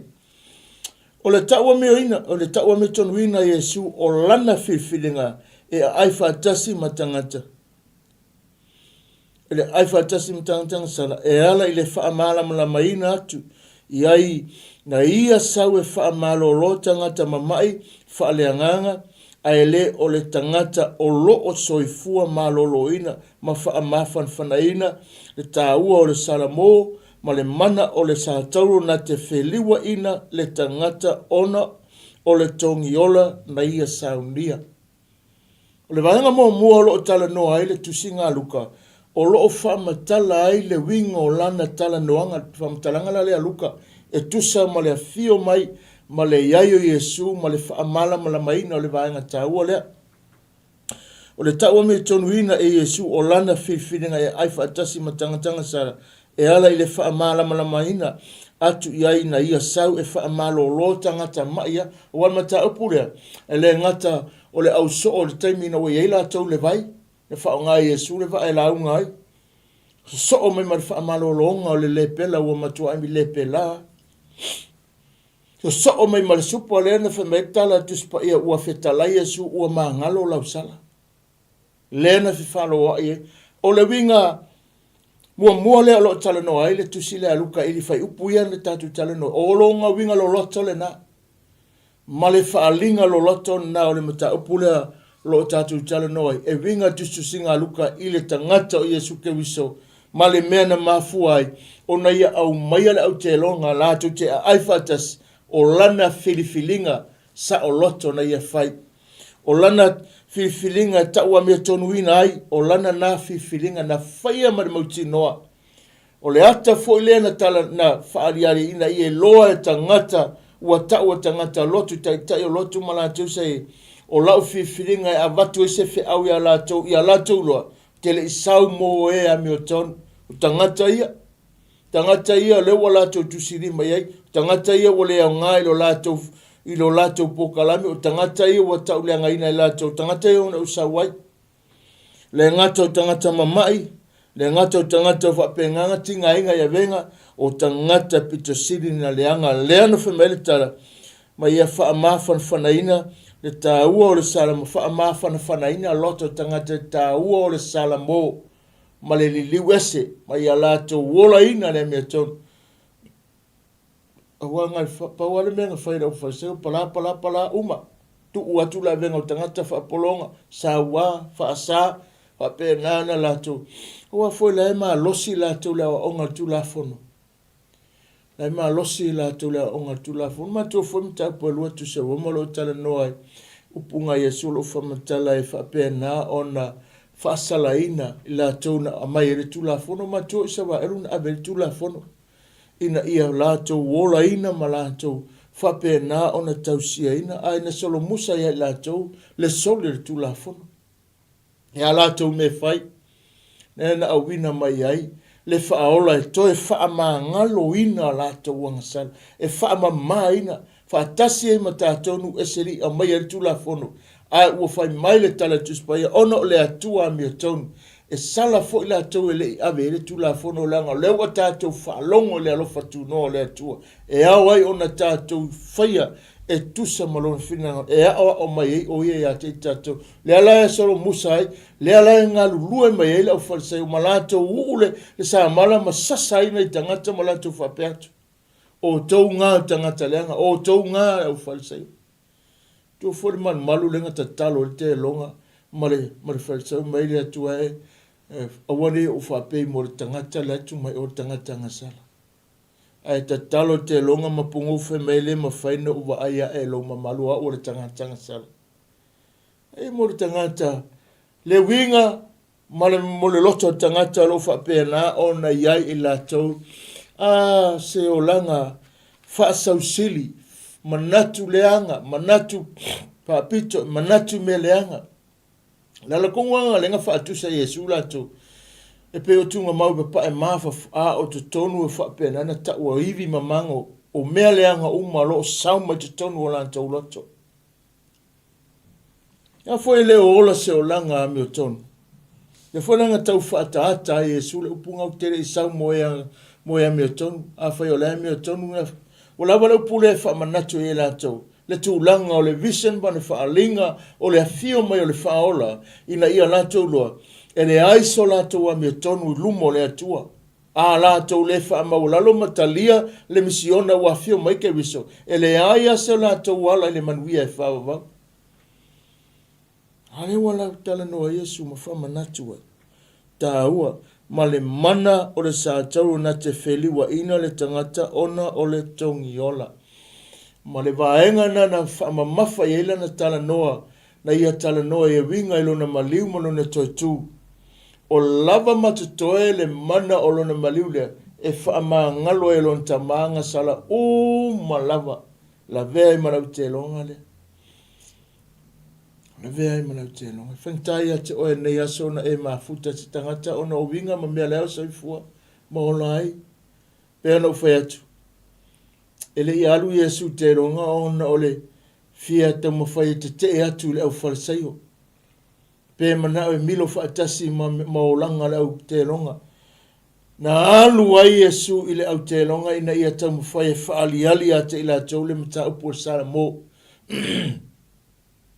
O le tauamioina, o le tauamiotonuina Iesu o lana filifiliga e aai faatasi ma tagata, E le ai faatasi ma tagata gasala, e ala i le faamalamalamaina atu i ai na ia sau e faamalolo tagata mama'i faaleagaga, ae le o le tagata o lo o soifua maloloina ma faamafanafanaina le taua o le salamo ma le mana o le satauro na te feliuaina le tagata ona o le togiola na ia saunia. O le vaega muamua o lo o talanoa ai le tusiga a Luka, o lo o faamatala ai le uiga o lana talanoaga, le faamatalaga la lea a Luka, e tusa ma le afio mai ma le i ai o Iesu ma le faamalamalamaina o le vaega taua lea. O le tauamiotonuina e Iesu o lana filifiliga e ai faatasi ma tagataga sa e ala i le faamalamalamaina atu i ai ina ia sau e faamalolo tagata maʻi a. Aua o le mataupu lea, e le gata o le au soo i le taimi ina ua i ai latou le vai, na faaaoga e Iesu le vaa e lauga ai, sosoo mai ma le faamalologa o le lepela ua matuai lepela, sosoo mai ma le supa lea na fai mai ai le tala a le Tusi Paia, ua fetalai Iesu ua magalo lau sala. Lea na fefaloai ai. O le uiga muamua lea o lo o talanoa ai le tusi lea a Luka i fuaiupu ia na tatou talanoa, o lona uiga loloto lena, ma le faaaliga loloto lena o le mataupu lea o lo o tatou talanoa ai, e uiga le tusitusiga a Luka i le tagata o Iesu Keriso ma le mea na mafua ai ona ia aumaia le auteloga latou te aai faatasi o lana filifiliga saoloto na ia fai. O lana filifiliga e tauamiatonuina ai, o lana na filifiliga na faia ma le mautinoa. O le ata foi lea na tala, na faaaliali ina ia iloa e tagata ua taua tagata lotu, taitai o lotu ma latou sa i, O lau filifiliga e avatu ai se feau iā latou, ia latou iloa, ou te le i sau mo e amiotonu. O tagata ia, tagata ia o lea ua latou tusilima i ai, o tagata ia ua le aoga i lo latou, i lo latou polokalame, o tagata ia ua tauleagaina e latou, o tagata ia na ou sau ai. Le gata o tagata mama'i, le gata o tagata o faapegaga tigaina i avega, o tagata pito sili na leaga. Lea na fai mai ai le tala, ma ia faamafanafanaina le taua o le sala ma faamafanafanaina loto o tagata i le taua o le sala mo ma le liliu ese ma ia latou olaina le amiotonu. Aua na, pau lava le mea na fai e le aufaifariseo, pala, pala, pala, uma. Tuu atu le avega o tagata faapologa, saua, faasa, faapena ona latou. Aua foi la e malosi latou le aoaoga o le Tulafono. La e malosi latou le aoaoga o le Tulafono. Matou foi mataupu e lua Tusi a Roma o lo o talanoa ai upuga a Iesu o lo o faamatala ai faapena ona faasalaina i latou na aumai ai le Tulafono. Matou i Isaraelu na ave ai le Tulafono. ina ia latou olaina ma latou faapena ona tausiaina, ae na solomusa ia i latou le soli o le Tulafono. E a latou mea fai, lea na auina mai ai le faaola e toe faamagaloina a latou agasala, e faamamaina faatasi ai ma tatou nuu ese lii aumaia ai le Tulafono, ae ua fai mai le tala i le Tusi Paia, ona o le Atua amiotonu, e sala foi latou e le i ave i ai le Tulafono, leaga o lea ua tatou faalogo i le alofa tunoa o le Atua, e ao ai ona tatou faia e tusa ma Lona finagalo, e aoao mai ai o Ia ia te i tatou. Lea la e solomusa ai, lea la e galulue mai ai le aufalesaio ma latou uu le samala ma sasa ai nai tagata ma latou faapea atu. Outou gā o tagata leaga, outou gā le aufalesaio. Tuu foi le malumalu lea na tatalo ai le teloga ma le, ma le falesau mai le Atua e, e aua ne i ou faapei mo le tagata le atu mai o le tagata gasala. Ae tatalo le teloga ma pugou fai mai le mafai na ou vaai ae lou mamalu au o le tagata gasala. E mo le tagata le uiga ma le, mo le loto o le tagata o lo o faapena ona i ai i latou a se olaga faasausili, manatu leaga, manatu faapito, manatu mea leaga. Le ala tonu lava lea na faatusa e Iesu latou, e pei o tugamau i papae mafafa, a o totonu e faapena na taua ivi ma mago o mea leaga uma o lo o sao mai totonu o latou loto. Ia foi e le o ola se olaga amiotonu. Ia foi la na tau faataata ai Iesu le upu gau tele i sau mo e, mo e amiotonu. Afai o le amiotonu, ua lava le upu lea e faamanatu ai e latou le tulaga o le vision ma le faaaliga o le afio mai o le Faaola ina ia latou iloa e leai so latou amiotonu i luma o le Atua. A latou le faamaualalo ma talia le misiona ua afio mai Keriso, e leai lava se latou ala i le manuia e faavavau. A lea ua lau talanoa Iesu ma faamanatu ai, taua ma le mana o le satauro na te feliuaina le tagata ona o le togiola. Ma le vaega na na faamamafa i ai lana talanoa, na ia talanoa e uiga i lona maliu ma lona toe tu. O lava ma totoe le mana o lona maliu lea e faamagalo ai e lona tama gasala uma lava, lavea ai ma lau teloga lea. Lavea ai ma lau teloga. E faigata ia te oe nei aso ona e mafuta se tagata ona o uiga ma mea leaga o soifua ma ola ai. Pei ona ou fai atu, e le i alu Iesu i teloga ona o le fia taumafai e tetee atu i le aufalesaio. Pe manao e milo faatasi ma, ma olaga le au teloga. Na alu ai Iesu i le au teloga ina ia taumafai e faaaliali ia te i latou le mataupu o le Salamo.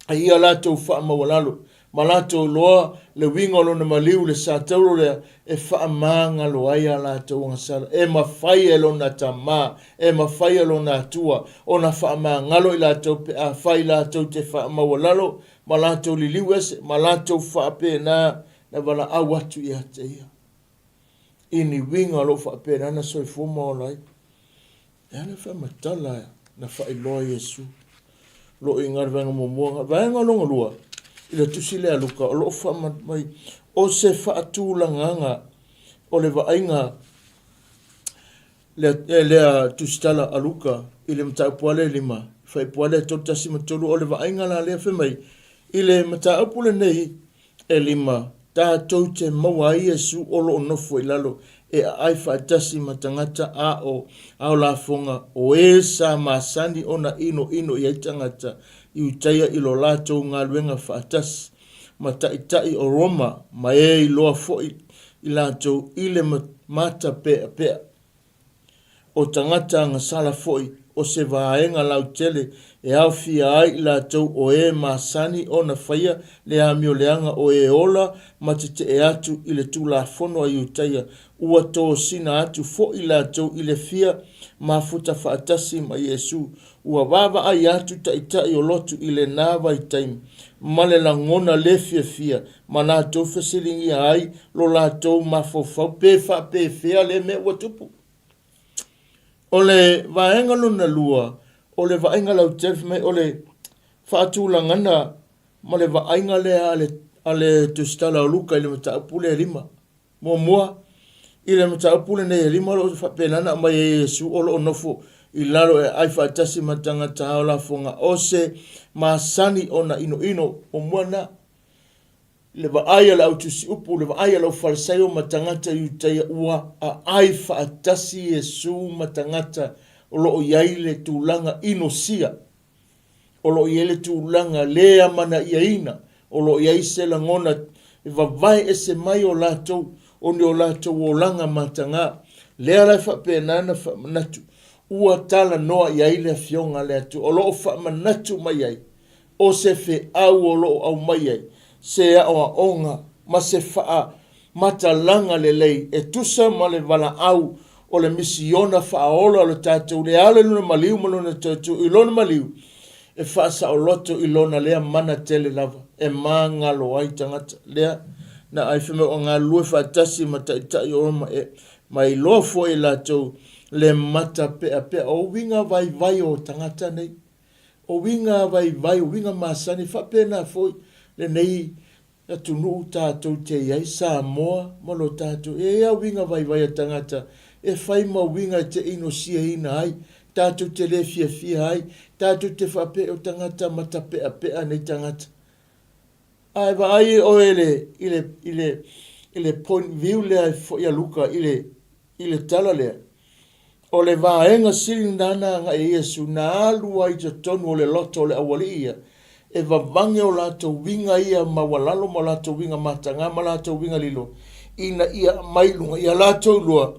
A ia latou faamaualalo ma latou iloa le uiga o lona maliu le satauro lea e faamagalo ai a latou agasala. E mafai e lona Tama, e mafai e lona Atua ona faamagalo i latou pe afai latou te faamaualalo ma latou liliu ese, ma latou faapena na valaau atu ia te ia. I ni uiga o lo o faapena na soifua ma ola ai. E ala faamatala na faailoa Iesu. Lo o i le vaega muamua. Vaega lona lua, i le tusi lea a Luka, o lo o faamanatu mai, o se faatulagaga o le vaaiga lea, eh, lea tusitala a Luka i le mataupu lava lea e 5, fuaiupu lava lea e 31 ma 3, o le vaaiga la lea fai mai, I le mataupu lenei e lima, tatou te maua ai Iesu o lo o nofo i lalo e aai faatasi ma tagata a o ao lafoga o e sa masani ona inoino i ai tagata Iutaia i lo latou galuega faatasi ma taitai o Roma ma e iloa foi i latou i le mata peapea. O tagata agasala foi o se vaega lautele e aofia ai i latou o e masani ona faia le amioleaga o e ola ma tetee atu i le Tulafono a Iutaia, ua tosina atu foi i latou i le fia mafuta faatasi ma Iesu. Ua vaavaai atu taitai o lotu i lena vaitaimi ma le lagona le fiafia ma latou fesiligia ai lo latou mafaufau pe faapefea lea mea ua tupu. O le vaega lona lua, o le vaaiga lautele fai mai o le faatulagana ma le vaaiga lea a le, a le Tusitala o Luka i le mataupu lea e lima. Muamua, i le mataupu lenei e lima o lo o faapena ona aumai ai e Iesu o lo o nofo i lalo e aai faatasi ma tagata ao lafoga o se masani ona inoino. Muamua lena, le vaai a le au tusiupu, le vaai a le au Farisaio ma tagata Iutaia ua aai faatasi Iesu ma tagata o lo o i ai le tulaga inosia, o lo o i ai le tulaga le amanaiaina, o lo o i ai se lagona e vavae ese mai o latou o ni o latou olaga mataga. Lea la e faapena ona faamanatu, ua talanoa i ai le Afioga a le Atua, o lo o faamanatu mai ai o se feau o lo o aumai ai se aoaoga ma se faamatalaga lelei e tusa ma le valaau o le misiona faaola o le tatou le alo i lona maliu ma lona toetu i lona maliu e faasaoloto i lona lea mana tele lava e magalo ai tagata lea na ai fai mai ua galulue faatasi ma taitai o ma e ma iloa foi e latou le mata peapea o uiga vaivai o tagata nei. O uiga vaivai, o uiga masani, faapena foi lenei atunuu tatou te i ai, Samoa ma lo tatou. E i ai lava uiga vaivai a tagata e fai ma uiga e te inosiaina ai, tatou te le fiafia ai, tatou te faapea o tagata matapeapea nei tagata. Ae vaai oe i le, i le, i le, i le point view lea e foi a Luka i le, I le tala lea, o le vaega sili lena na agai ai Iesu, na alu ai i totonu o le loto o le aualii ia, e vavage o latou uiga ia maualalo ma o latou uiga mataga ma latou uiga lilo, ina ia aumai i luga ia latou lua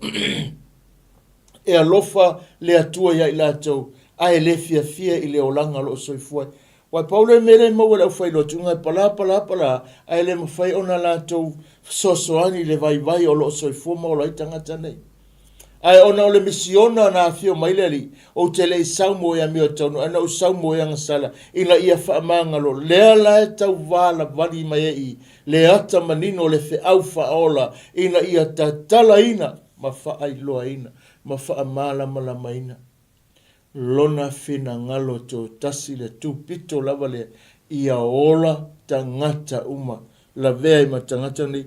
e alofa le Atua ia i latou, ae le fiafia i le olaga o lo o soifua ai. Aua e pau lea mea lea e maua e le aufailotu, e palā palā palā, ae le mafai ona latou fesoasoani i le vaivai o lo o soifua ma ola ai tagata nei. Ae ona o le misiona na afio mai le Alii, ou te le i sau mo e amiotonu, ae na ou sau mo e agasala, ina ia faamagalo, lea la e tau valavali mai ai i le ata manino o le feau faaola, ina ia tatalaina ma faailoaina ma faamalamalamaina. Lona finagalo toatasi le tupito lava lea ia ola tagata uma, lavea ai ma tagata nei.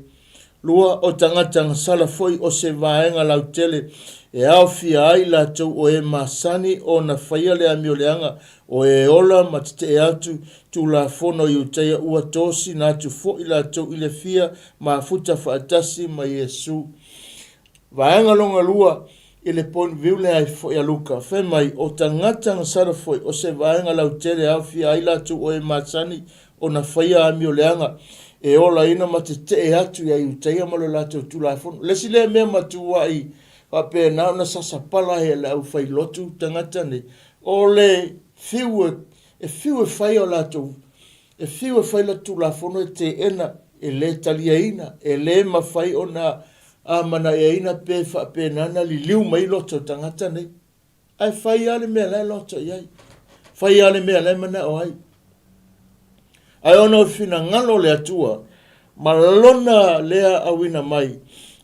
Lua, o tagata gasala foi o se vaega lautele e aofia ai latou o e masani ona faia le amioleaga o e ola ma tetee atu Tulafono Iutaia ua tosina atu foi latou i le fia mafuta faatasi ma Iesu. Vaega lona lua, i le point view lea ai foi a Luka, fai mai, o tagata gasala foi o se vaega lautele e aofia ai latou o e masani ona faia amioleaga e olaina ma tetee atu ia Iutaia ma lo latou Tulafono. Le isi lea mea matuai faapena ona sasapala ai e le aufailotu tagata nei, o le fiu e, e fiu e fai o latou E fiu e fai la Tulafono e teena, e le taliaina, e le mafai ona amanaiaina pe faapena ona liliu mai loto o tagata nei. Ae fai lava le mea la e loto i ai. Fai lava le mea la e manao ai. Ae ona o finagalo o le Atua ma lona lea auina mai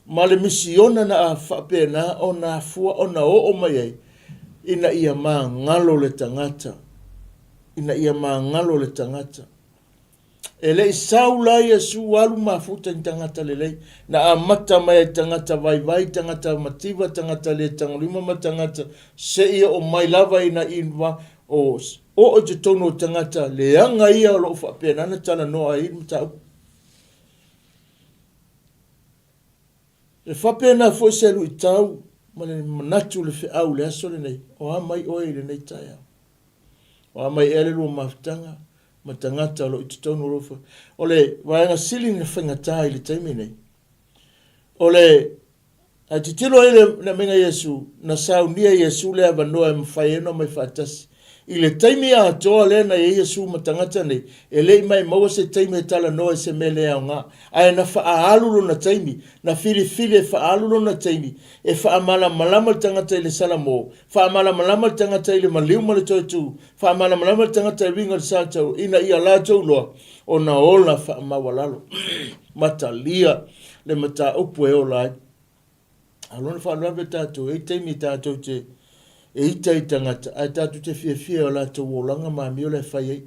ma le misiona na faapena ona afua ona oo mai ai ina ia magalo le tagata. ina ia magalo le tagata. E le i sau la Iesu alu mafuta i tagata lelei, na amata mai ai tagata vaivai, tagata mativa, tagata le tagolima ma tagata seia oo mai lava ina inva o Oo i totonu o tagata leaga ia o lo o faapena ona talanoa ai le mataupu. E faapena foi se luitau ma le manatu le feau i le aso lenei, o a mai oe i lenei taeao? O a mai ea le lua mafutaga ma tagata o lo o i totonu o lou fale? O le vaega sili na faigata i le taimi nei, o le Ae tilotilo ai le aumaiga Iesu, na saunia e Iesu le avanoa e mafai ai ona omai faatasi. I le taimi atoa lea na i ai Iesu ma tagata nei, e le i maimauina se taimi e talanoa i se mea le aoga. Ae na faaalu lona taimi, na filifili e faaalu lona taimi e faamalamalama le tagata i le Salamo, faamalamalama le tagata i le maliu ma le toe tu, faamalamalama le tagata i uiga o le sa tau, ina ia latou iloa ona ola faamaualalo ma talia le mataupu e ola ai. A o lona faalavelave tatou, e i ai taimi tatou te e ita i tagata, ae tatou te fiafia i o latou olaga ma amio la e fai ai.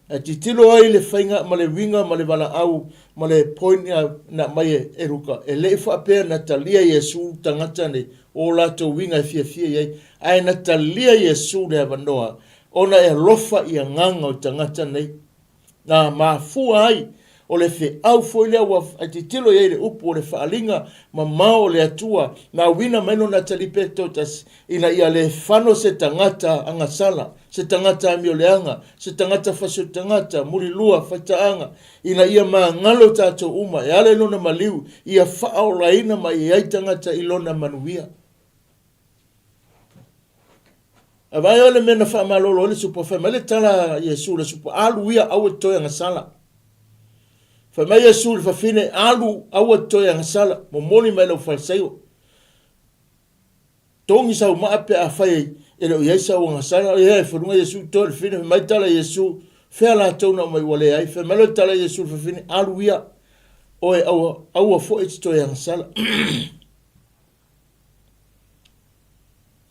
Ae tilotilo ai le faiga ma le uiga ma le valaau ma le point na aumai e Luka, e le i faapea na talia Iesu tagata nei o latou uiga e fiafia i ai, ae na talia Iesu le avanoa ona e alofa i agaga o tagata nei. Na mafua ai o le feau foi lea ua tilotilo i ai le upu o le faaaliga mamao o le Atua, na auina mai lona atalii toatasi, ina ia le fano se tagata agasala, se tagata amioleaga, se tagata fasioti tagata, mulilua, faitaaga, ina ia magalo tatou uma e ala i lona maliu, ia faaolaina mai ai tagata i lona manuia. Ae vaai oe le mea na faamalolo ai le supa, fai mai le tala a Iesu i le supa, Alu ia, aua e te toe agasala. Fai mai Iesu i le fafine, Alu, aua e te toe agasala, momoli mai lau falesaiwa. Togi sau maa pe afai e le o i ai sau agasala. Ia, e faluga Iesu i toe le fafine, fai mai tala a Iesu, Fea latou na aumai ua leai? Fai mai loa le tala a Iesu i le fafine, Alu ia, oe aua, aua foi e te toe agasala.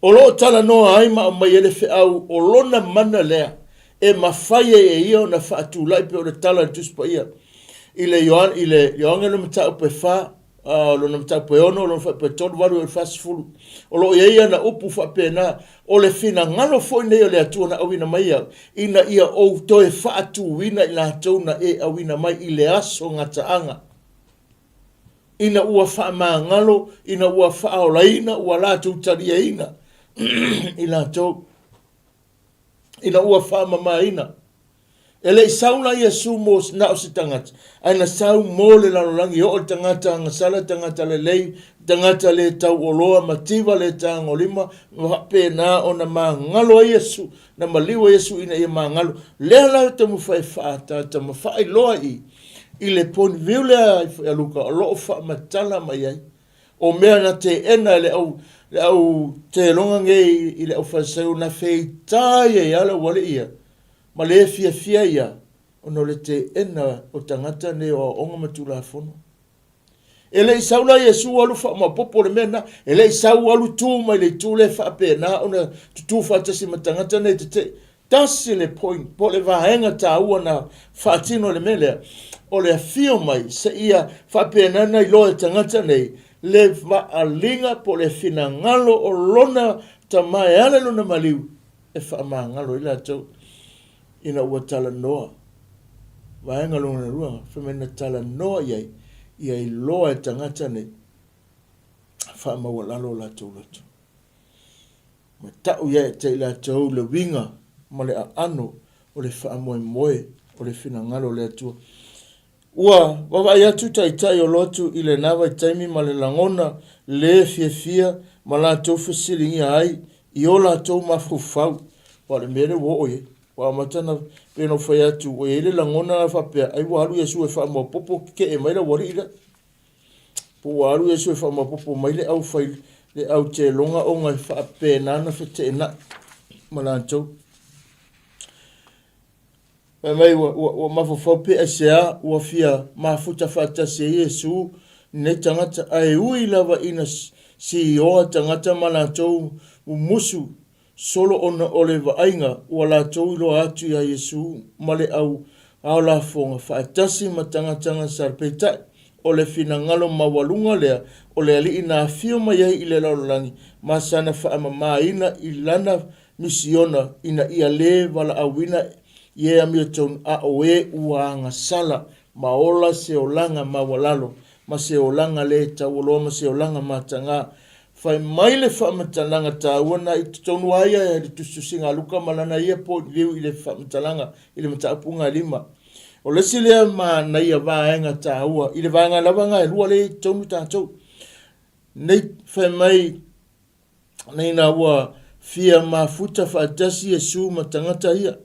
O lo o talanoa ai ma aumai ai le feau o lona mana lea e mafai ai e ia ona faatulai pei o le tala a le Tusi Paia i le Ioane, i le Ioane lona mataupu e 4, lona mataupu e 6, lona mataupu e 3, 8 e 40. O lo o i ai ana upu faapena, o le finagalo foi nei o le Atua na auina mai au, ina ia ou toe faatuina i latou na e auina mai i le aso gataaga. ina ua faamagalo, ina ua faaolaina, ua latou taliaina i latou, ina ua faamamaina. E le i sau la Iesu mo na o se tagata, ae na sau mo le lalolagi, e oo i le tagata agasala, tagata lelei, tagata le tauoloa, mativa le tagolima, ma faapena ona magalo ai Iesu, na maliu ai Iesu ina ia magalo. Lea la e taumafai e faaataata ma faailoa i i le point view lea a Luka o lo o faamatala mai ai o mea na teena e le au le au teloga nei i le au Fariseo na feitai ai lava le aualii ia ma le fiafia ia ona o le teena o tagata nei o aoaoga ma Tulafono. E le i sau la Iesu alu faamaopoopo le mea lena. E le i sau alu tu mai le itu lea faapena ona tutū faatasi ma tagata nei tetee. Tasi le point po o le vaega taua na faatino i le mea lea, o le afio mai seia faapena ona iloa e tagata nei le vaaliga po o le finagalo o lona tama e ala i lona maliu e faamagalo ai latou ina ua talanoa. Vaega lona lua, fai mai na talanoa i ai, ia iloa e tagata nei faamaualalo o latou loto. Ma tau ia te i latou le uiga ma le aano o le faamoemoe o le finagalo o le Atua. Ua vaavaai atu taitai o lotu i lena vaitaimi ma le lagona lē fiafia ma latou fesiligia ai i o latou mafaufau. Aua o le mea lea ua oo i ai, ua amata ona, pei ona ou fai atu, ua i ai le lagona la faapea, ai ua alu Iesu e faamaopoopo ke'e mai le aualii lea. Po ua alu Iesu e faamaopoopo mai le au fai, le au teloga ona e faapena ona feteenai ma latou. Fai mai ua, ua, ua mafaufau pe aisea ua fia mafuta faatasi ai Iesu lenei tagata, ae ui lava ina siioa tagata ma latou mumusu solo ona o le vaaiga ua latou iloa atu iā Iesu ma le au ao lafoga faatasi ma tagata gasala. Peitai, o le finagalo maualuga lea o le Alii na afio mai ai i le lalolagi ma sana faamamaina i lana. misiona ina ia lē valaauina i e amiotonu a o e ua agasala ma ola se olaga maualalo ma se olaga lē taualoa ma se olaga matagā. Fai mai le faamatalaga taua na i totonu a ia i le tusitusiga a Luka ma lana ia point view i le faamatalaga i le mataupuga e lima. O le isi lea manaia vaega taua i le vaega lava na e lua lea i totonu tatou. Nei fai mai nei na ua fia mafuta faatasi Iesu ma tagata ia.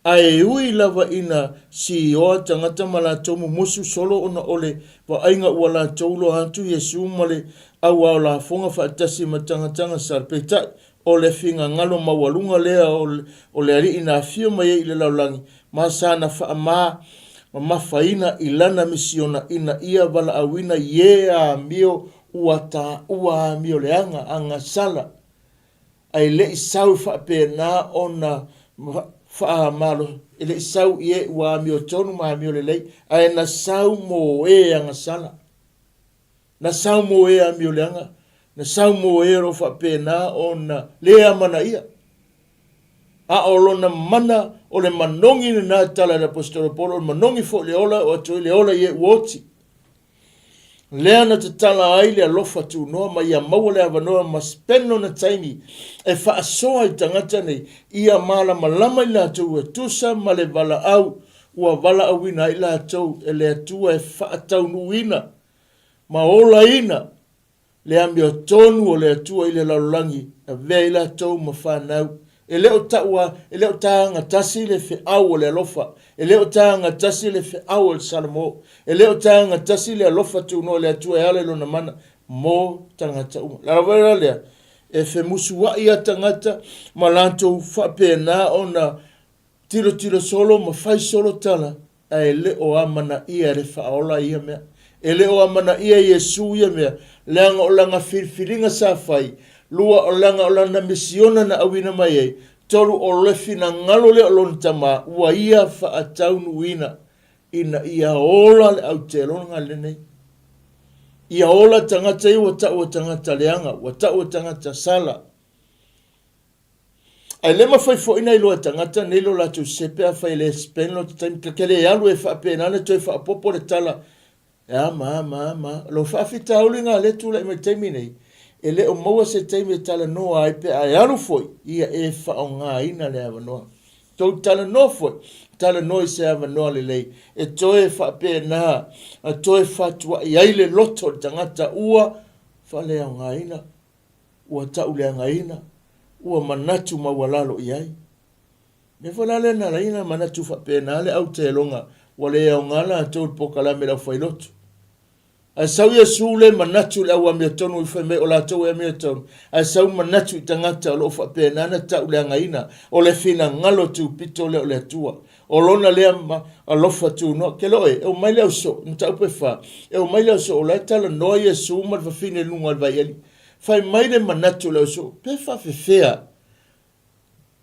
Ae ui lava ina sioa tagata ma latou mumusu solo ona o le vaaiga ua latou loa atu Iesu ma le au ao lafoga faatasi ma tagata gasala, peitai, o le finagalo maualuga lea o le Alii na afio mai ai i le lalolagi ma sana faama mamafaina i lana misiona ina ia valaauina i e amio ua taua amio leaga agasala Ae le i sau faapena ona faamalo, e le i sau i e ua amiotonu ma amiolelei, ae na sau mo e agasala. Na sau mo e amioleaga, na sau mo e o lo o faapena ona le amanaia. A o lona mana, o le manogi lena e tala e le Aposetolo Paulo, o le manogi foi o le ola, o atu ai le ola i e ua oti. Lea na tatala ai le alofa tunoa ma ia maua le avanoa ma spend lona taimi e faasoa i tagata nei ia malamalama i latou e tusa ma le valaau ua valaauina ai latou e le Atua e faataunuuina ma olaina le amiotonu o le Atua i le lalolagi, avea i latou ma fanau. E le o taua, e le o tagatasi le feau o le alofa, e le o tagatasi le feau o le Salamo, e le o tagatasi le alofa tunoa i le Atua e ala i lona mana mo tagata uma. Le ala la lea, e femusuai a tagata ma latou faapena ona Tilotilo solo ma fai solo tala, ae le o amanaia e le Faaola ia mea. E le o amanaia e Iesu ia mea, leaga o lana filifiliga sa fai, lua o leaga o lana misiona na auina mai ai, tolu o le finagalo lea o lona Tama ua ia faataunuuina ina ia ola le auteloga lenei. Ia ola tagata ia ua taua tagata leaga, ua taua tagata sala. Ae le mafai foi na iloa e tagata nei lo latou sepe afai e le spend lo taimi ta te le alu e faapena na toe faaopoopo le tala e a ma a ma a ma a. Lo faafitauli na lea tulai mai taimi nei e le o maua se taimi e talanoa ai pe a e alu foi ia e faaaogaina le avanoa. Tou talanoa foi, talanoa i se avanoa lelei e toe faapena a toe fatuai ai le loto o le tagata ua faaleaogaina. ua tauleagaina, ua manatu maualalo i ai. Mea foi la lea na ala ai ona manatu faapena le au teloga ua le aoga latou i le polokalame a le aufailotu. Ae sau Iesu le manatu i le au amiotonu i fai mai o latou e amiotonu, ae sau manatu i tagata o lo o faapena ona tauleagaina, o le finagalo tupito lea o le Atua. O lona lea alofa tunoa. Ke loe, e omai le au soo, mataupu e fa, e omai le au soo, o la e talanoa Iesu ma le fafine i luga o le vaieli. Fai mai le manatu o le au soo, pe faafefea?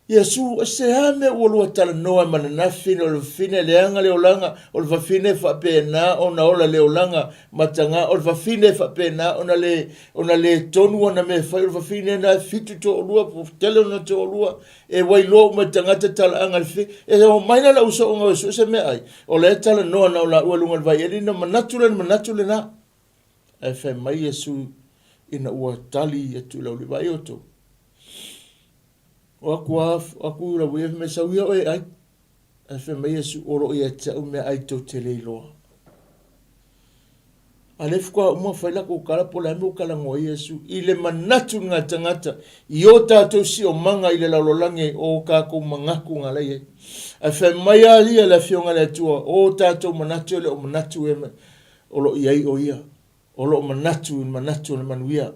Iesu, e se a mea ua lua talanoa ma lena fafine, o le fafine leaga le olaga, o le fafine faapena ona ola le olaga mataga, o le fafine faapena ona le, ona le tonu ana mea e fai, o le fafine na e fitu toalua, tele ona toalua, E wailoa uma i tagata talaaga le fe. E o mai la lau soonga o sue se mea ai. O lea talanoa na o la ua lunga le vai eli na manatu le manatu le na. Ae fai mai Iesu ina ua tali atu i lau le vai o tou. O aku a, aku lau ia me sau ia oe ai. Ae fai mai Iesu, o loo ia te au mea ai tou te le iloa. A lea faatoa uma fai latou tala po o le a mea ua talanoa ai Iesu i le manatu i ngā tagata i o tātou siomaga i le lalolagi o o tātou manatu ngā la i ai. Ae fai mai a ia le Afioga i le Atua, o tātou manatu e le o manatu e o lo o i ai o ia. O lo o manatu i le manatu o le manuia,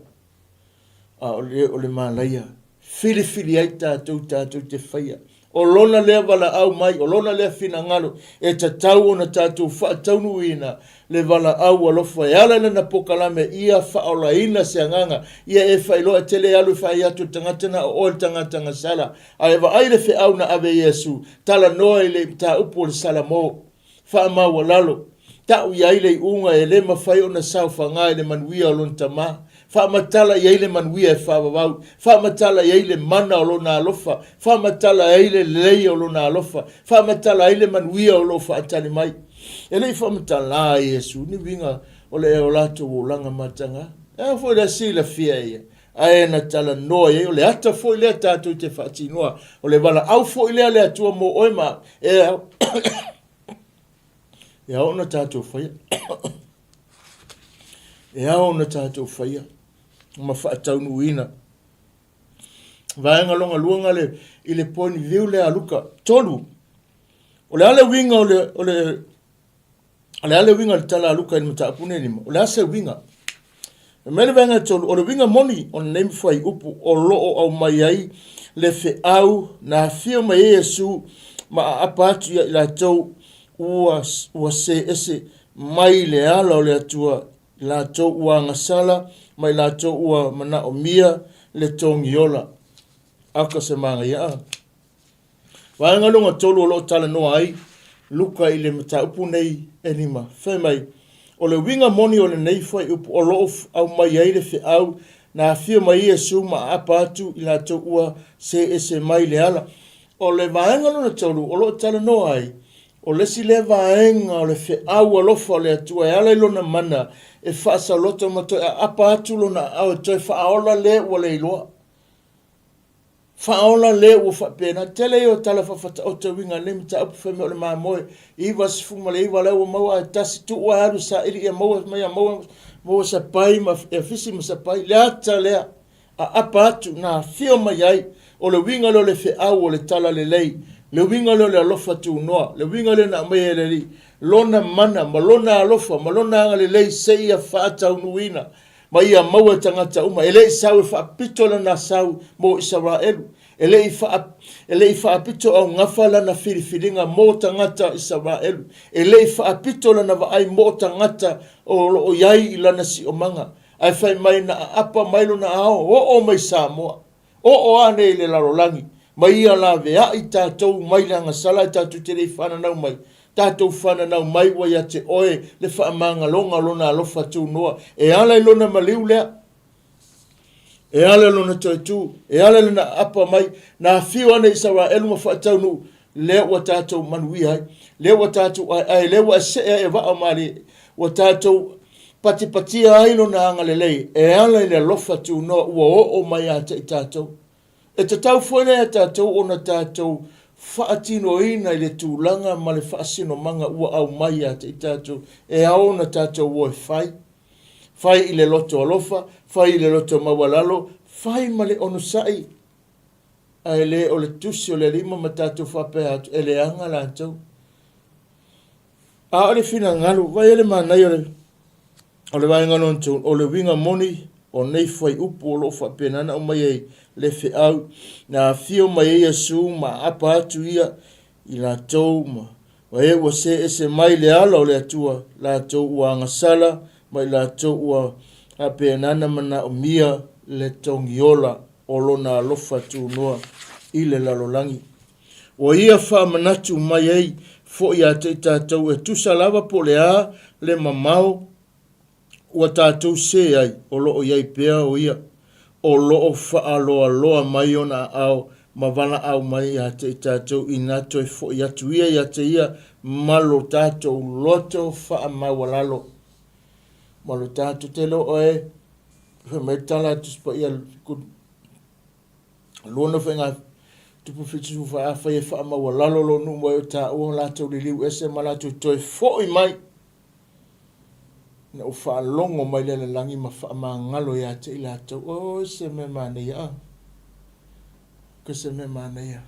a o le o le malaia. Filifili ai tatou tatou te faia. O lona lea valaau mai, o lona lea finagalo, e tatau ona tatou faataunuuina le valaau alofa e ala i lana pokalame ia faaolaina se agaga, ia e faailoa e te le alu e faai atu i le tagata na o oe le tagata gasala, ae vaai le feau na ave e Iesu, talanoa i le mataupu o le Salamo. Faamaualalo. Ta'u i ai le iuga e le mafai ona saofaga i le manuia o lona Tama. Faamatala i ai le manuia e faavavau. Faamatala i ai le mana o lona alofa. Faamatala i ai le lelei o lona alofa. Faamatala ai le manuia o lo o faatali mai. E le i faamatala a Iesu ni uiga o le o latou olaga mataga. E ao foi lea silafia e ia, ae na talanoa i ai, o le ata foi lea tatou te faatinoa, o le valaau foi lea a le Atua mo oe ma au, e ao, e ao ona tatou faia. E ao ona tatou faia ma faataunuuina. Vaega longa lua le, i le point view lea a Luka. Tolu, o le a le uiga o le, o le, o le a le uiga o le tala a Luka i le mataupu nei lima? O le a se uiga? Fai mai le vaega tolu, o le uiga moni o lenei fuaiupu o lo o aumai ai le feau na afio mai ai Iesu ma aapa atu ia i latou ua, ua see ese mai le ala o le Atua, i latou ua agasala ma i latou ua manaomia le togiola. Aka se manaia a. Vaega lona tolu o lo o talanoa ai Luka i le mataupu nei e lima, fai mai, O le uiga moni o lenei fuaiupu o lo o aumai ai le feau na afio mai Iesu ma aapa atu i latou ua see ese mai le ala. O le vaega lona tolu o lo o talanoa ai, o le isi lea vaega o le feau alofa o le Atua e ala i lona mana e faasaloto ma toe aapa atu lona aao e toe faaola le ua le iloa. Faaola le ua faapena. Tele ia o tala faafataota uiga nei mataupu fai mai o le mamoe 99 la ua maua ae tasi tuu ae alu saili ia maua mai ia maua maua sapai ma ia fisi ma sapai le ata lea aapa atu na afio mai ai o le uiga lea o le feau o le tala lelei le uiga lea o le alofa tunoa le uiga lea na aumai e le Alii lona mana ma lona alofa ma lona agalelei seia faataunuuina ma ia maua e tagata uma. E le i sau e faapito lana sau mo Isaraelu. E le i faa, e le i faapito augafa lana filifiliga mo tagata Isaraelu. E le i faapito lana vaai mo tagata o lo o i ai i lana siomaga. Ae fai mai na aapa mai lona ao, oo mai Samoa. Oo ane i le lalolagi, ma ia laveai tatou mai le agasala e tatou te le i fananau mai. Tatou fananau mai ua ia te oe le faamagaloga o lona alofa tunoa, e ala i lona maliu lea, e ala i lona toe tu, e ala i lona aapa mai, na afio ane Isaraelu ma faataunuu, lea ua tatou manuia ai, lea ua tatou aeae, lea ua e see ai e vaa o malie, ua tatou patipatia ai lona agalelei e ala i le alofa tunoa ua oo mai ia te i tatou. E tatau foi lea ia tatou ona tatou faatinoina i le tulaga ma le faasinomaga ua aumai ia te i tatou, e ao ona tatou o e fai. Fai i le loto alofa, fai i le loto maualalo, fai ma le onosai. Ae le o le tusi o le Alii ma tatou faapea atu, e leaga latou. A o le finagalo, vaai le manaia o le, o le vaega lona tolu, o le uiga moni o nei fuaiupu o lo o faapena ona aumai ai le feau, na afio mai ai Iesu ma aapa atu ia i latou ma ma e ua see ese mai le ala o le Atua, latou ua agasala ma i latou ua faapena ona manaomia le togiola o lona alofa tunoa i le lalolagi. Ua ia faamanatu mai ai foi ia te i tatou e tusa lava po o le a le mamao ua tatou se ai, o lo o i ai pea o ia, o lo o faaaloaloa mai ona aao ma valaau mai ia te i tatou ina toe foi atu ia ia te ia ma lo tatou loto faamaualalo. Ma lo tatou te loa e fai mai tala a Tusi Paia lona faiga tupu 74, afai e faamaualalo lou nuu mai o taua latou liliu ese ma latou toe foi mai, na ou faalogo mai lea i le lagi ma faamagalo ia te i latou. Oi, se mea manaia a. Ko se mea manaia.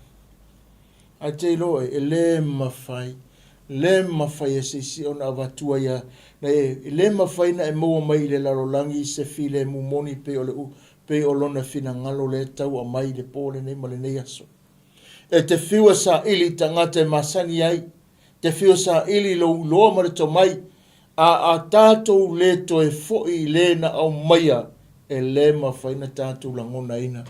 Ae te iloa e, e le mafai, le mafai e se isi ona avatua ia, na e, e le mafai na e maua mai i le lalolagi se filemu moni pei o le u, pei o lona finagalo lea e tau aumai i le po lenei ma lenei aso. E te fiu e saili i tagata e masani ai, te fiu e saili i lou iloa ma le tomai, a a tatou le toe foi i le na aumaia, e le mafai ona tatou lagonaina.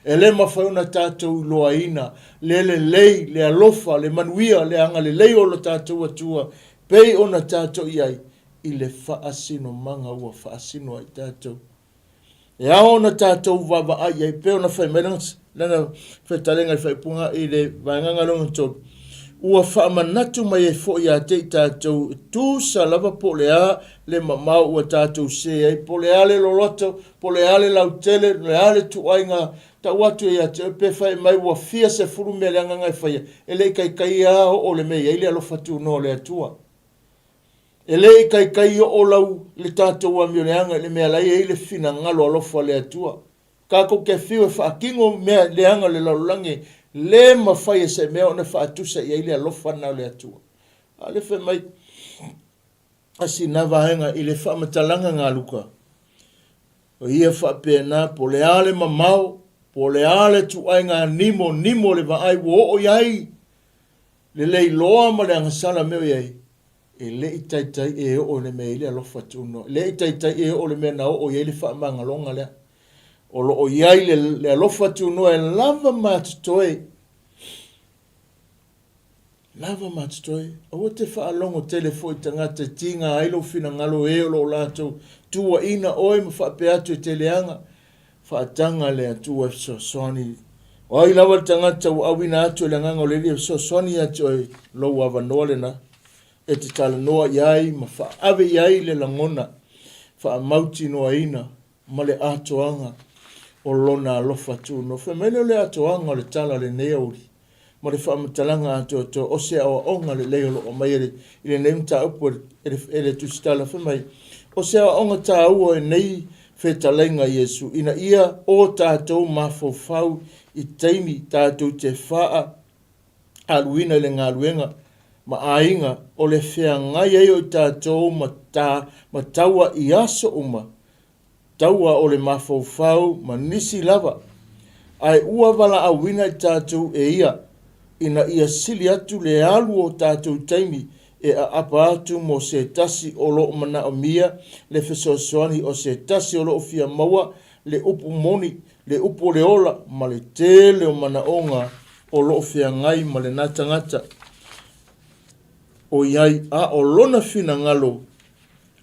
E le mafai ona tatou iloaina le lelei, le alofa, le manuia, le agalelei o lo tatou Atua. pei ona tatou i ai i le faasinomaga ua faasino ai tatou. E ao ona tatou vaavaai i ai, pei ona fai mai lana fetalaiga i le faaipuga i le vaegaga lona 3, ua faamanatu mai ai foi ia te i tatou, e tusa lava po o le a le mamao ua tatou se ai, po o le a le loloto, po o le a le lautele, o le a le tuuaiga tau atu ia te oe, pe fai mai ua fia sefulu mea leaga na e faia, e le i taitai lava oo le mea e i ai le alofa tunoa o le Atua. E le i taitai oo lau le tatou amioleaga i le mea la e i ai le finagalo alofa o le Atua. Tatou te fiu e faatino mea leaga o le lalolagi, le mafai e se mea ona faatusa i ai le alofa lena o le Atua. A o lea fai mai a sina vaega i le faamatalaga na a Luka, o ia faapena po o le a le mamao, po o le a le tuaiga nimo nimo o le vaai ua oo i ai le leiloa ma le agasala mea o i ai, E le i taitai e oo i le mea e i ai le alofa tunoa. E le i taitai e oo i le mea na oo i ai le faamagaloga lea. O lo o i ai le, le alofa tunoa e lava ma totoe. Lava ma totoe. Aua te faalogo tele foi i tagata e tiga ai lou finagalo e o lo o latou tuuaina oe ma faapea atu e te leaga. Faataga le Atua e fesoasoani. O ai lava le tagata ua auina atu e le Agaga o le Alii e fesoasoani ia te oe, lou avanoa lena e te talanoa i ai ma faaave i ai le lagona faamautinoaina ma le atoaga o Lona alofa tunoa. Fai mai lea o le atoaga o le tala o lenei aoauli ma le faamatalaga atoatoa o se aoaoga lelei o lo o aumaia i lenei mataupu e le Tusitala, fai mai, O se aoaoga taua i nei fetalaiga a Iesu, ina ia o tatou mafaufau i taimi tatou te faa aluina i le galuega ma aiga o le feagai ai o i tatou ma ta ma taua i aso uma, taua o le mafaufau ma nisi lava, ae ua valaauina i tatou e ia, ina ia sili atu le alu o tatou taimi e aapa atu mo se tasi o lo o manaomia le fesoasoani o se tasi o lo o fia maua le upu moni, le upu o le ola ma le tele o manaoga o lo o feagai ma lena tagata ʻoiai a o lona finagalo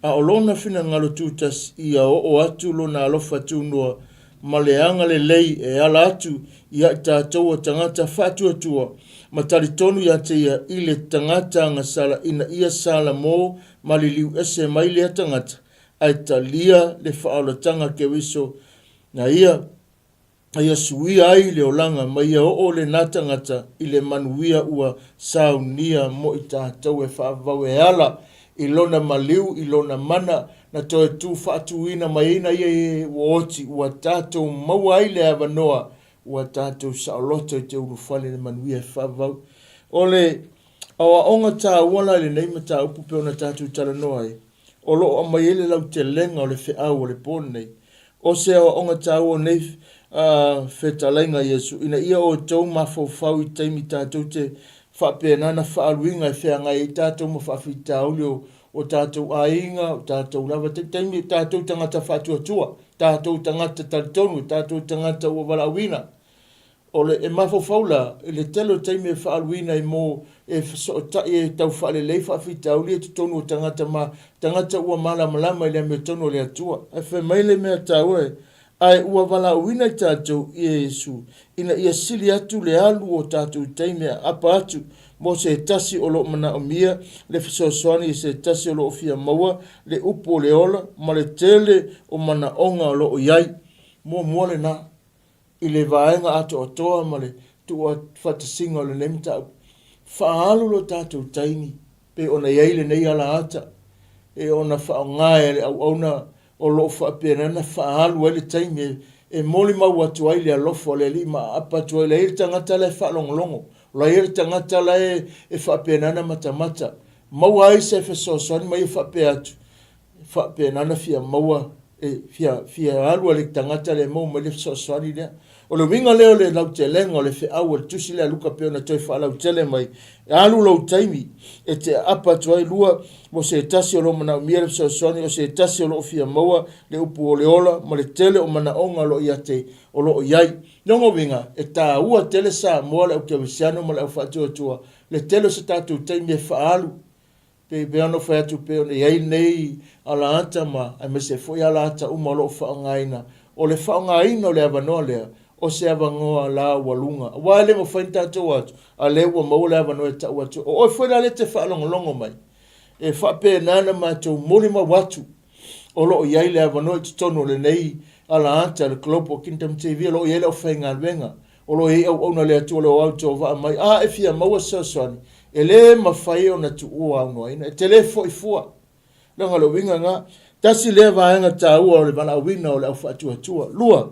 A o lona finagalo tutasi ia oo atu lona alofa tunoa ma le agalelei e ala atu ia i tatou o tagata faatuatua ma talitonu ia te ia i le tagata agasala ina ia sala mo ma liliu ese mai lea tagata ae talia le faaolataga Keriso na ia a ia suia ai le olaga ma ia oo lena tagata i le manuia ua saunia mo i tatou e faavavau e ala i lona maliu i lona mana na toe tu faatuina mai ai na ia e ua oti ua tatou maua ai le avanoa ua tatou saoloto i te ulufale i le manuia e faavavau. O le aoaoga taua la i lenei mataupu pei ona tatou talanoa ai, o lo o aumai ai le lautelega o le feau o le po lenei. O se aoaoga taua o nei fetalaiga a Iesu, ina ia outou mafaufau i taimi tatou te faapena na faaaluina e feagai ai tatou ma faafitauli o o tatou aiga, o tatou lava taimi, o tatou tagata faatuatua, tatou tagata talitonu, tatou tagata ua valaauina. O le, e mafaufau la, i le tele o taimi e faaaluina ai mo, e fesootai e tau faalelei faafitauli ia i totonu o tagata ma, tagata ua malamalama i le amiotonu o le Atua. Ae fai mai le mea taua e, Ae ua valaauina i tatou e Iesu, ina ia sili atu le alu o tatou taimi e aapa atu mo se tasi o lo o manaomia le fesoasoani i se tasi o lo o fia maua le upu o le ola ma le tele o manaoga o lo o i ai. Muamua lena. i le vaega atoatoa ma le tuufaatasiga o lenei mataupu. Faaalu lo tatou taimi pei ona i ai lenei alaata e ona faaaoga e le auauna o lo o faapena ona faaalu ai le taimi e molimau atu ai le alofa o le Alii ma aapa atu ai. La e i ai le tagata la e faalogologo, la e i ai le tagata la e faapena ona matamata, maua ai se fesoasoani ma ia faapea atu, faapena ona fia maua, e fia, fia alu a le tagata lea e maua mai le fesoasoani lea. O le uiga lea o le lautelega o le feau o le tusi lea a Luka pei ona toe faalautele mai, e alu lou taimi e te aapa atu ai lua mo se tasi o lo o manaomia le fesoasoani, o se tasi o lo o fia maua le upu o le ola ma le tele o manaoga o lo o ia te, o lo o i ai. Lona uiga, e taua tele Samoa, le au kerisiano ma le au faatuatua, le tele o se tatou taimi e faaalu. Pei pei ona fai atu pei ona i ai nei alaata ma aemaise foi alaata uma o lo o faaaogaina. O le faaaogaina o le avanoa lea, o se avanoa laualuga. Aua e le mafai ona tatou atu, a lea ua maua le avanoa e tau atu. O oe foi la lea e te faalogologo mai, e faapena ona matou molimau atu o lo o i ai le avanoa i totonu o lenei alaata, le Global Kingdom TV, o lo o i ai le aufaigaluega, o lo o i ai auauna a le Atua o lo o autovaa mai. A e fia maua se fesoasoani, e le mafai ona tuua aunoaina, e te le foi fua. Leaga o le uiga lena. Tasi lea vaega taua o le valaauina o le au faatuatua. Lua,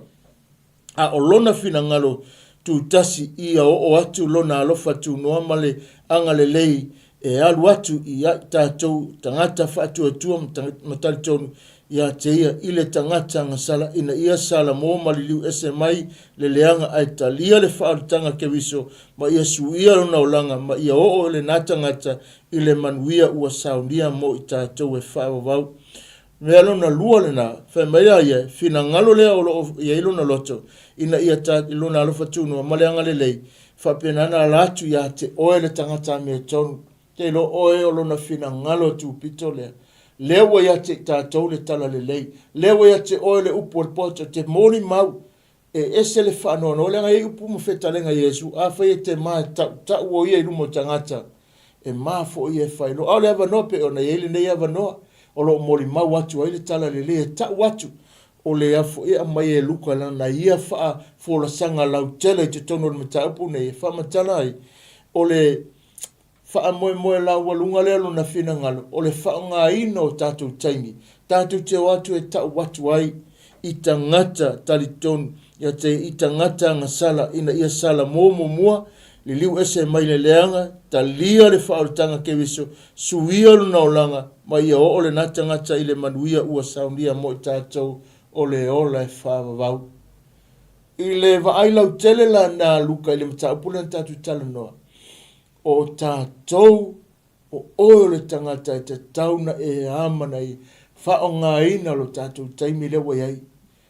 a o lona finagalo tutasi ia oo atu lona alofa tunoa ma le agalelei e alu atu i ai tatou tagata faatuatua ma talitonu ia te ia i le tagata agasala ina ia salamo ma liliu ese mai le leaga ae talia le faaolataga Keriso ma ia suia lona olaga ma ia oo lena tagata i le manuia ua saunia mo i tatou e faavavau. Mea lona lua lena, fai mai a ia, finagalo lea o lo o i ai lona loto, ina ia ta, lona alofa tunoa ma le agalelei, faapena ona ala atu ia te oe le tagata amiotonu. Te iloa oe o lona finagalo tupito lea. Lea ua ia te i tatou le talalelei. Lea ua ia te oe le upu o le poto, te molimau E ese le faanoanoa leaga e i ai upu ma fetalega i Iesu, Afai e te ma e tautau o ia i luma o tagata, e ma foi ia e faailoa. A o le avanoa pei ona i ai lenei avanoa, o lo o molimau atu ai le tala lelei e tau atu, o le a foi e aumai e Luka lana ia faafolasaga lautele i totonu o le mataupu nei e faamatala ai, o le Faamoemoe laualuga lea lona finagalo, o le faaaogaina o tatou taimi, tatou te o atu e tau atu ai i tagata talitonu, ia te i tagata agasala ina ia salamo muamua, liliu ese mai le leaga, talia le faaolataga Keriso, suia lona olaga, ma ia oo lena tagata i le manuia ua saunia mo i tatou o le ola e faavavau. I le vaai lautele la na Luka i le mataupu lea na tatou talanoa, O tatou, o oe o le tagata e tatau na e amanaia, faaaogaina lo tatou taimi lea ua i ai.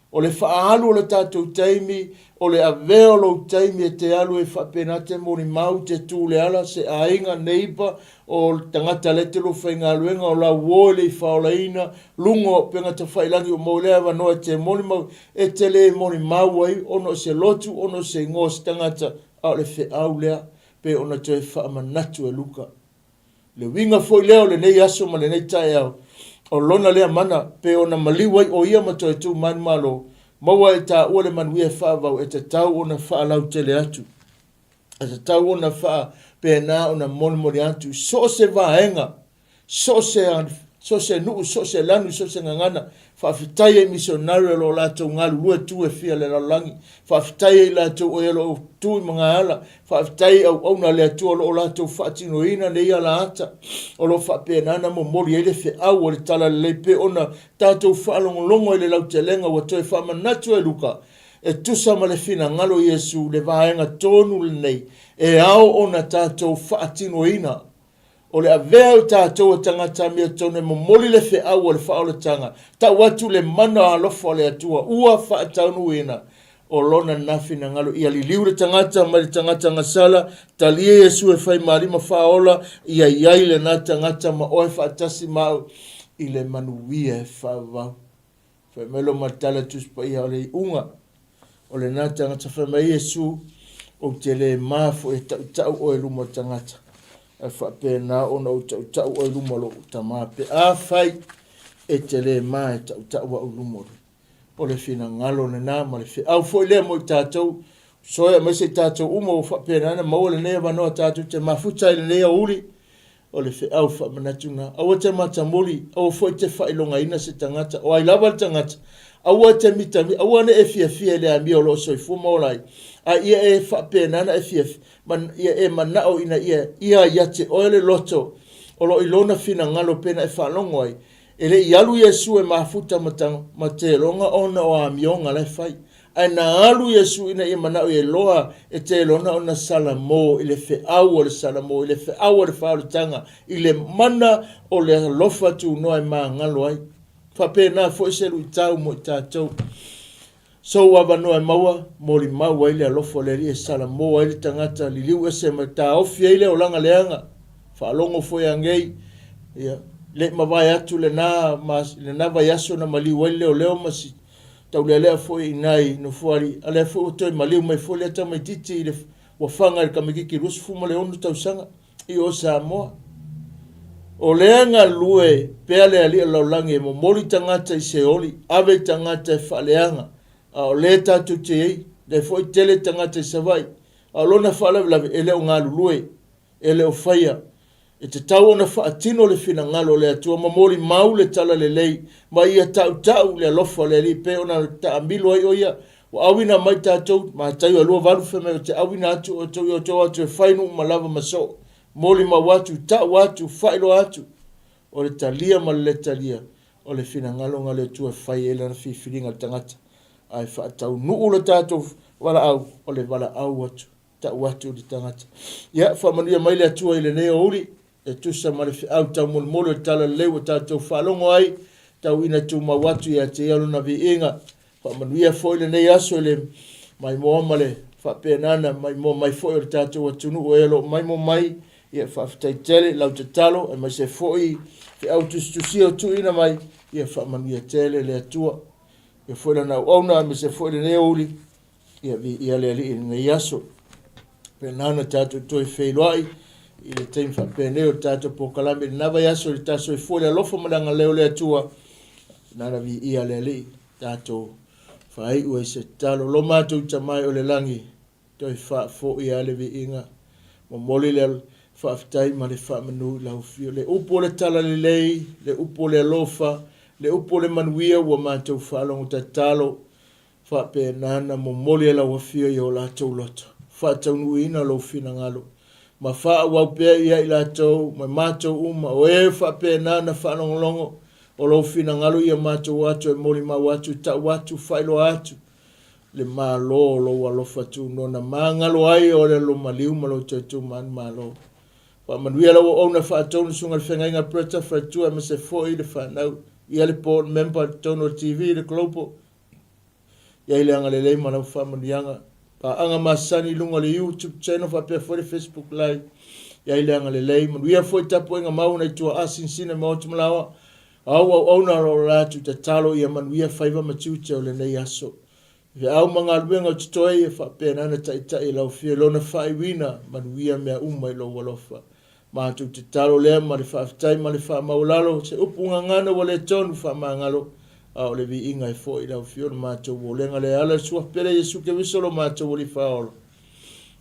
O le faaalu o le tatou taimi, o le avea o lou taimi e te alu ai faapena te molimau, te tu i le ala, se aiga, neighbour, o le tagata lea e te lua faigaluega, o lau uo e le i faaolaina, luga o upega tafailagi ua maua ai le avanoa e te molimau, e te le molimau ai ona o se lotu, ona o se igoa o se tagata, a o le feau lea pei ona toe faamanatu e Luka. Le uiga foi lea o lenei aso ma lenei taeao, o lona lea mana, pei ona maliu ai o ia ma toe tu manumalo, maua e taua le manuia e faavau e tatau ona faalautele atu, e tatau ona faapena ona molimoli atu i so o se vaega So o se, so o se nuu, so o se lanu, so o se gagana. Faafetai ai misionari o lo o latou galulue tu e fia le lalolagi. Faafetai ai latou o e o lo o tu i magaala. Faafetai i auauna a le Atua o lo o latou faatinoina nei alaata o lo o faapena ona momoli ai le feau o le Talalelei pei ona tatou faalogologo i le lautelega ua toe faamanatu e Luka e tusa ma le finagalo o Iesu le vaega tonu lenei e ao ona tatou faatinoina. O le avea o tatou o tagata amiotonu e momoli le feau o le faaolataga, tau atu le mana alofa o le Atua ua faataunuuina o lona na finagalo ia liliu le tagata mai le tagata gasala, talia Iesu e fai ma alii ma faaola, ia i ai lena tagata ma oe faatasi ma au i le manuia e faavavau. Fai mai lo matala Tusi Paia o le iuga o lena tagata. Fai mai Iesu, Ou te le ma foi e tautau oe i luma o tagata, ae faapena ona ou tautau oe i luma o lou Tama, pe afai e te le ma e tautau au i luma o le o le finagalo lena ma le feau foi lea mo i tatou soe aemaise i tatou uma ua faapena ona maua lenei avanoa tatou te mafuta ai lenei aoauli. O le feau faamanatu lena. Aua te matamuli, aua foi te faailogaina se tagata, o ai lava le tagata, aua te mitamita, aua ne e fiafia i le amio o lo o soifua ma ola ai, a ia e faapena ona e fiafia, ma, ia e manao ina ia ia ia te oe le loto o lo o i lona finagalo pei ona e faalogo ai. E le i alu Iesu e mafuta ma, ta, ma teloga ona o amioga la e fai. Ae na alu Iesu ina ia manao ia iloa e Telona ona salamo i le feau o le salamo, i le feau o le faaolataga, i le mana o le alofa tunoa e magalo ai. Faapena foi se luitau mo i tatou. Sou avanoa e maua, molimau ai le alofa o le Alii e salamo ai le tagata, liliu ese ma taofi ai le olaga leaga. Faalogo foi anei. Ia, le i mavae atu lena, lena vaiaso na maliu ai le leoleo ma si taulealea foi i ina i Nofoalii, a lea foi ua toe maliu mai foi lea tamaitiiti i le ua faga e le tamaitiiti 26 tausaga i o Samoa. O lea e galulue pea le alii o le lalolagi e momoli tagata i Seoli, ave i tagata e faaleaga, a o lea tatou te i ai, lea foi tele tagata i Savaii, a o lona faalavelave e le o galulue, e le o faia. E tatau ona faatino le finagalo o le Atua ma molimau le talalelei ma ia tautau le alofa o le Alii pei ona taamilo ai o ia. Ua auina mai tatou, Mataio 28 fai mai ou te auina atu outou i outou atu e fai nuu ma lava ma soo, molimau atu, tau atu, faailoa atu. O le talia ma le le talia o le finagalo na o le Atua e fai ai lana filifiliga i le tagata. Ae faataunuu le tatou valaau, o le valaau atu. tau atu i le tagata. Ia, faamanuia mai le Atua i lenei aoauli, e tusa ma le feau taumolimoli o le Talalelei ua tatou faalogo ai, tau ina tumau atu ia te ia lona viiga. Faamanuia foi lenei aso i le maimoa ma le faapena ona maimoa mai foi o le tatou atunuu e o lo o maimoa mai. Ia, faafetai tele i lau tatalo, aemaise foi feau tusitusia o tuuina mai, ia faamanuia tele le Atua. Ia foi lana auauna, aemaise foi lenei aoauli, Ia viia le Alii i lenei aso. Pena ona tatou toe feiloai i le taimi faapenei o le tatou polokalame i lena vaiaso i le ta soifua i le alofa ma le agalelei o le Atua. Pena ona viia le Alii tatou faaiu ai se tatalo. Lo matou Tama e o le lagi, toe faafoi lava le viiga. Momoli le faafetai ma le faamanu i lau afio. Le upu o le talalelei, le upu o le alofa, le upu o le manuia ua matou faalogo tatalo. Faapena ona momoli e lau Afio i o latou loto, faataunuuina lou finagalo, ma faaauau pea ia i latou ma matou uma, o e faapena ona faalogologo o lou finagalo ia matou atu e molimau atu, tau atu, faailoa atu le Malo o lou alofa tunoa magalo ai o le maliu ma lou toe tumanu-malo. Faamanuia lau auauna faatonu Susuga i le Feagaiga Bretta Faletua aemaise foi le fanau ia le board member i totonu o le TV le Global I ai le agalelei ma lau faamanuiaga. Paaga masani i luga o le YouTube channel faapea foi le Facebook live. I ai le agalelei. Manuia foi tapuaiga mau nai tuaa sinsina ma otu malaoa. Au auauna o lo latou tatalo ia manuia faiva ma tiute o lenei aso. Feau ma galuega o totoe ia faapena ona taitai i lau afio i lona faaiuina manuia mea uma i lou alofa. Matou tatalo lea ma le faafetai ma le faamaualalo, se upu gagana ua le tonu faamagalo, a o le viiga e foi i lau Afioga le matou olega lea e ala i le Suafa Pele Iesu Keriso lo matou Alii Faaola.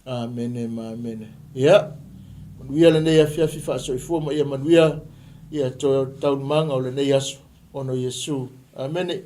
Amene ma amene. Ia, manuia lenei afiafi faasoifua ma ia manuia ia toe taualumaga o lenei aso ona o Iesu. Amene.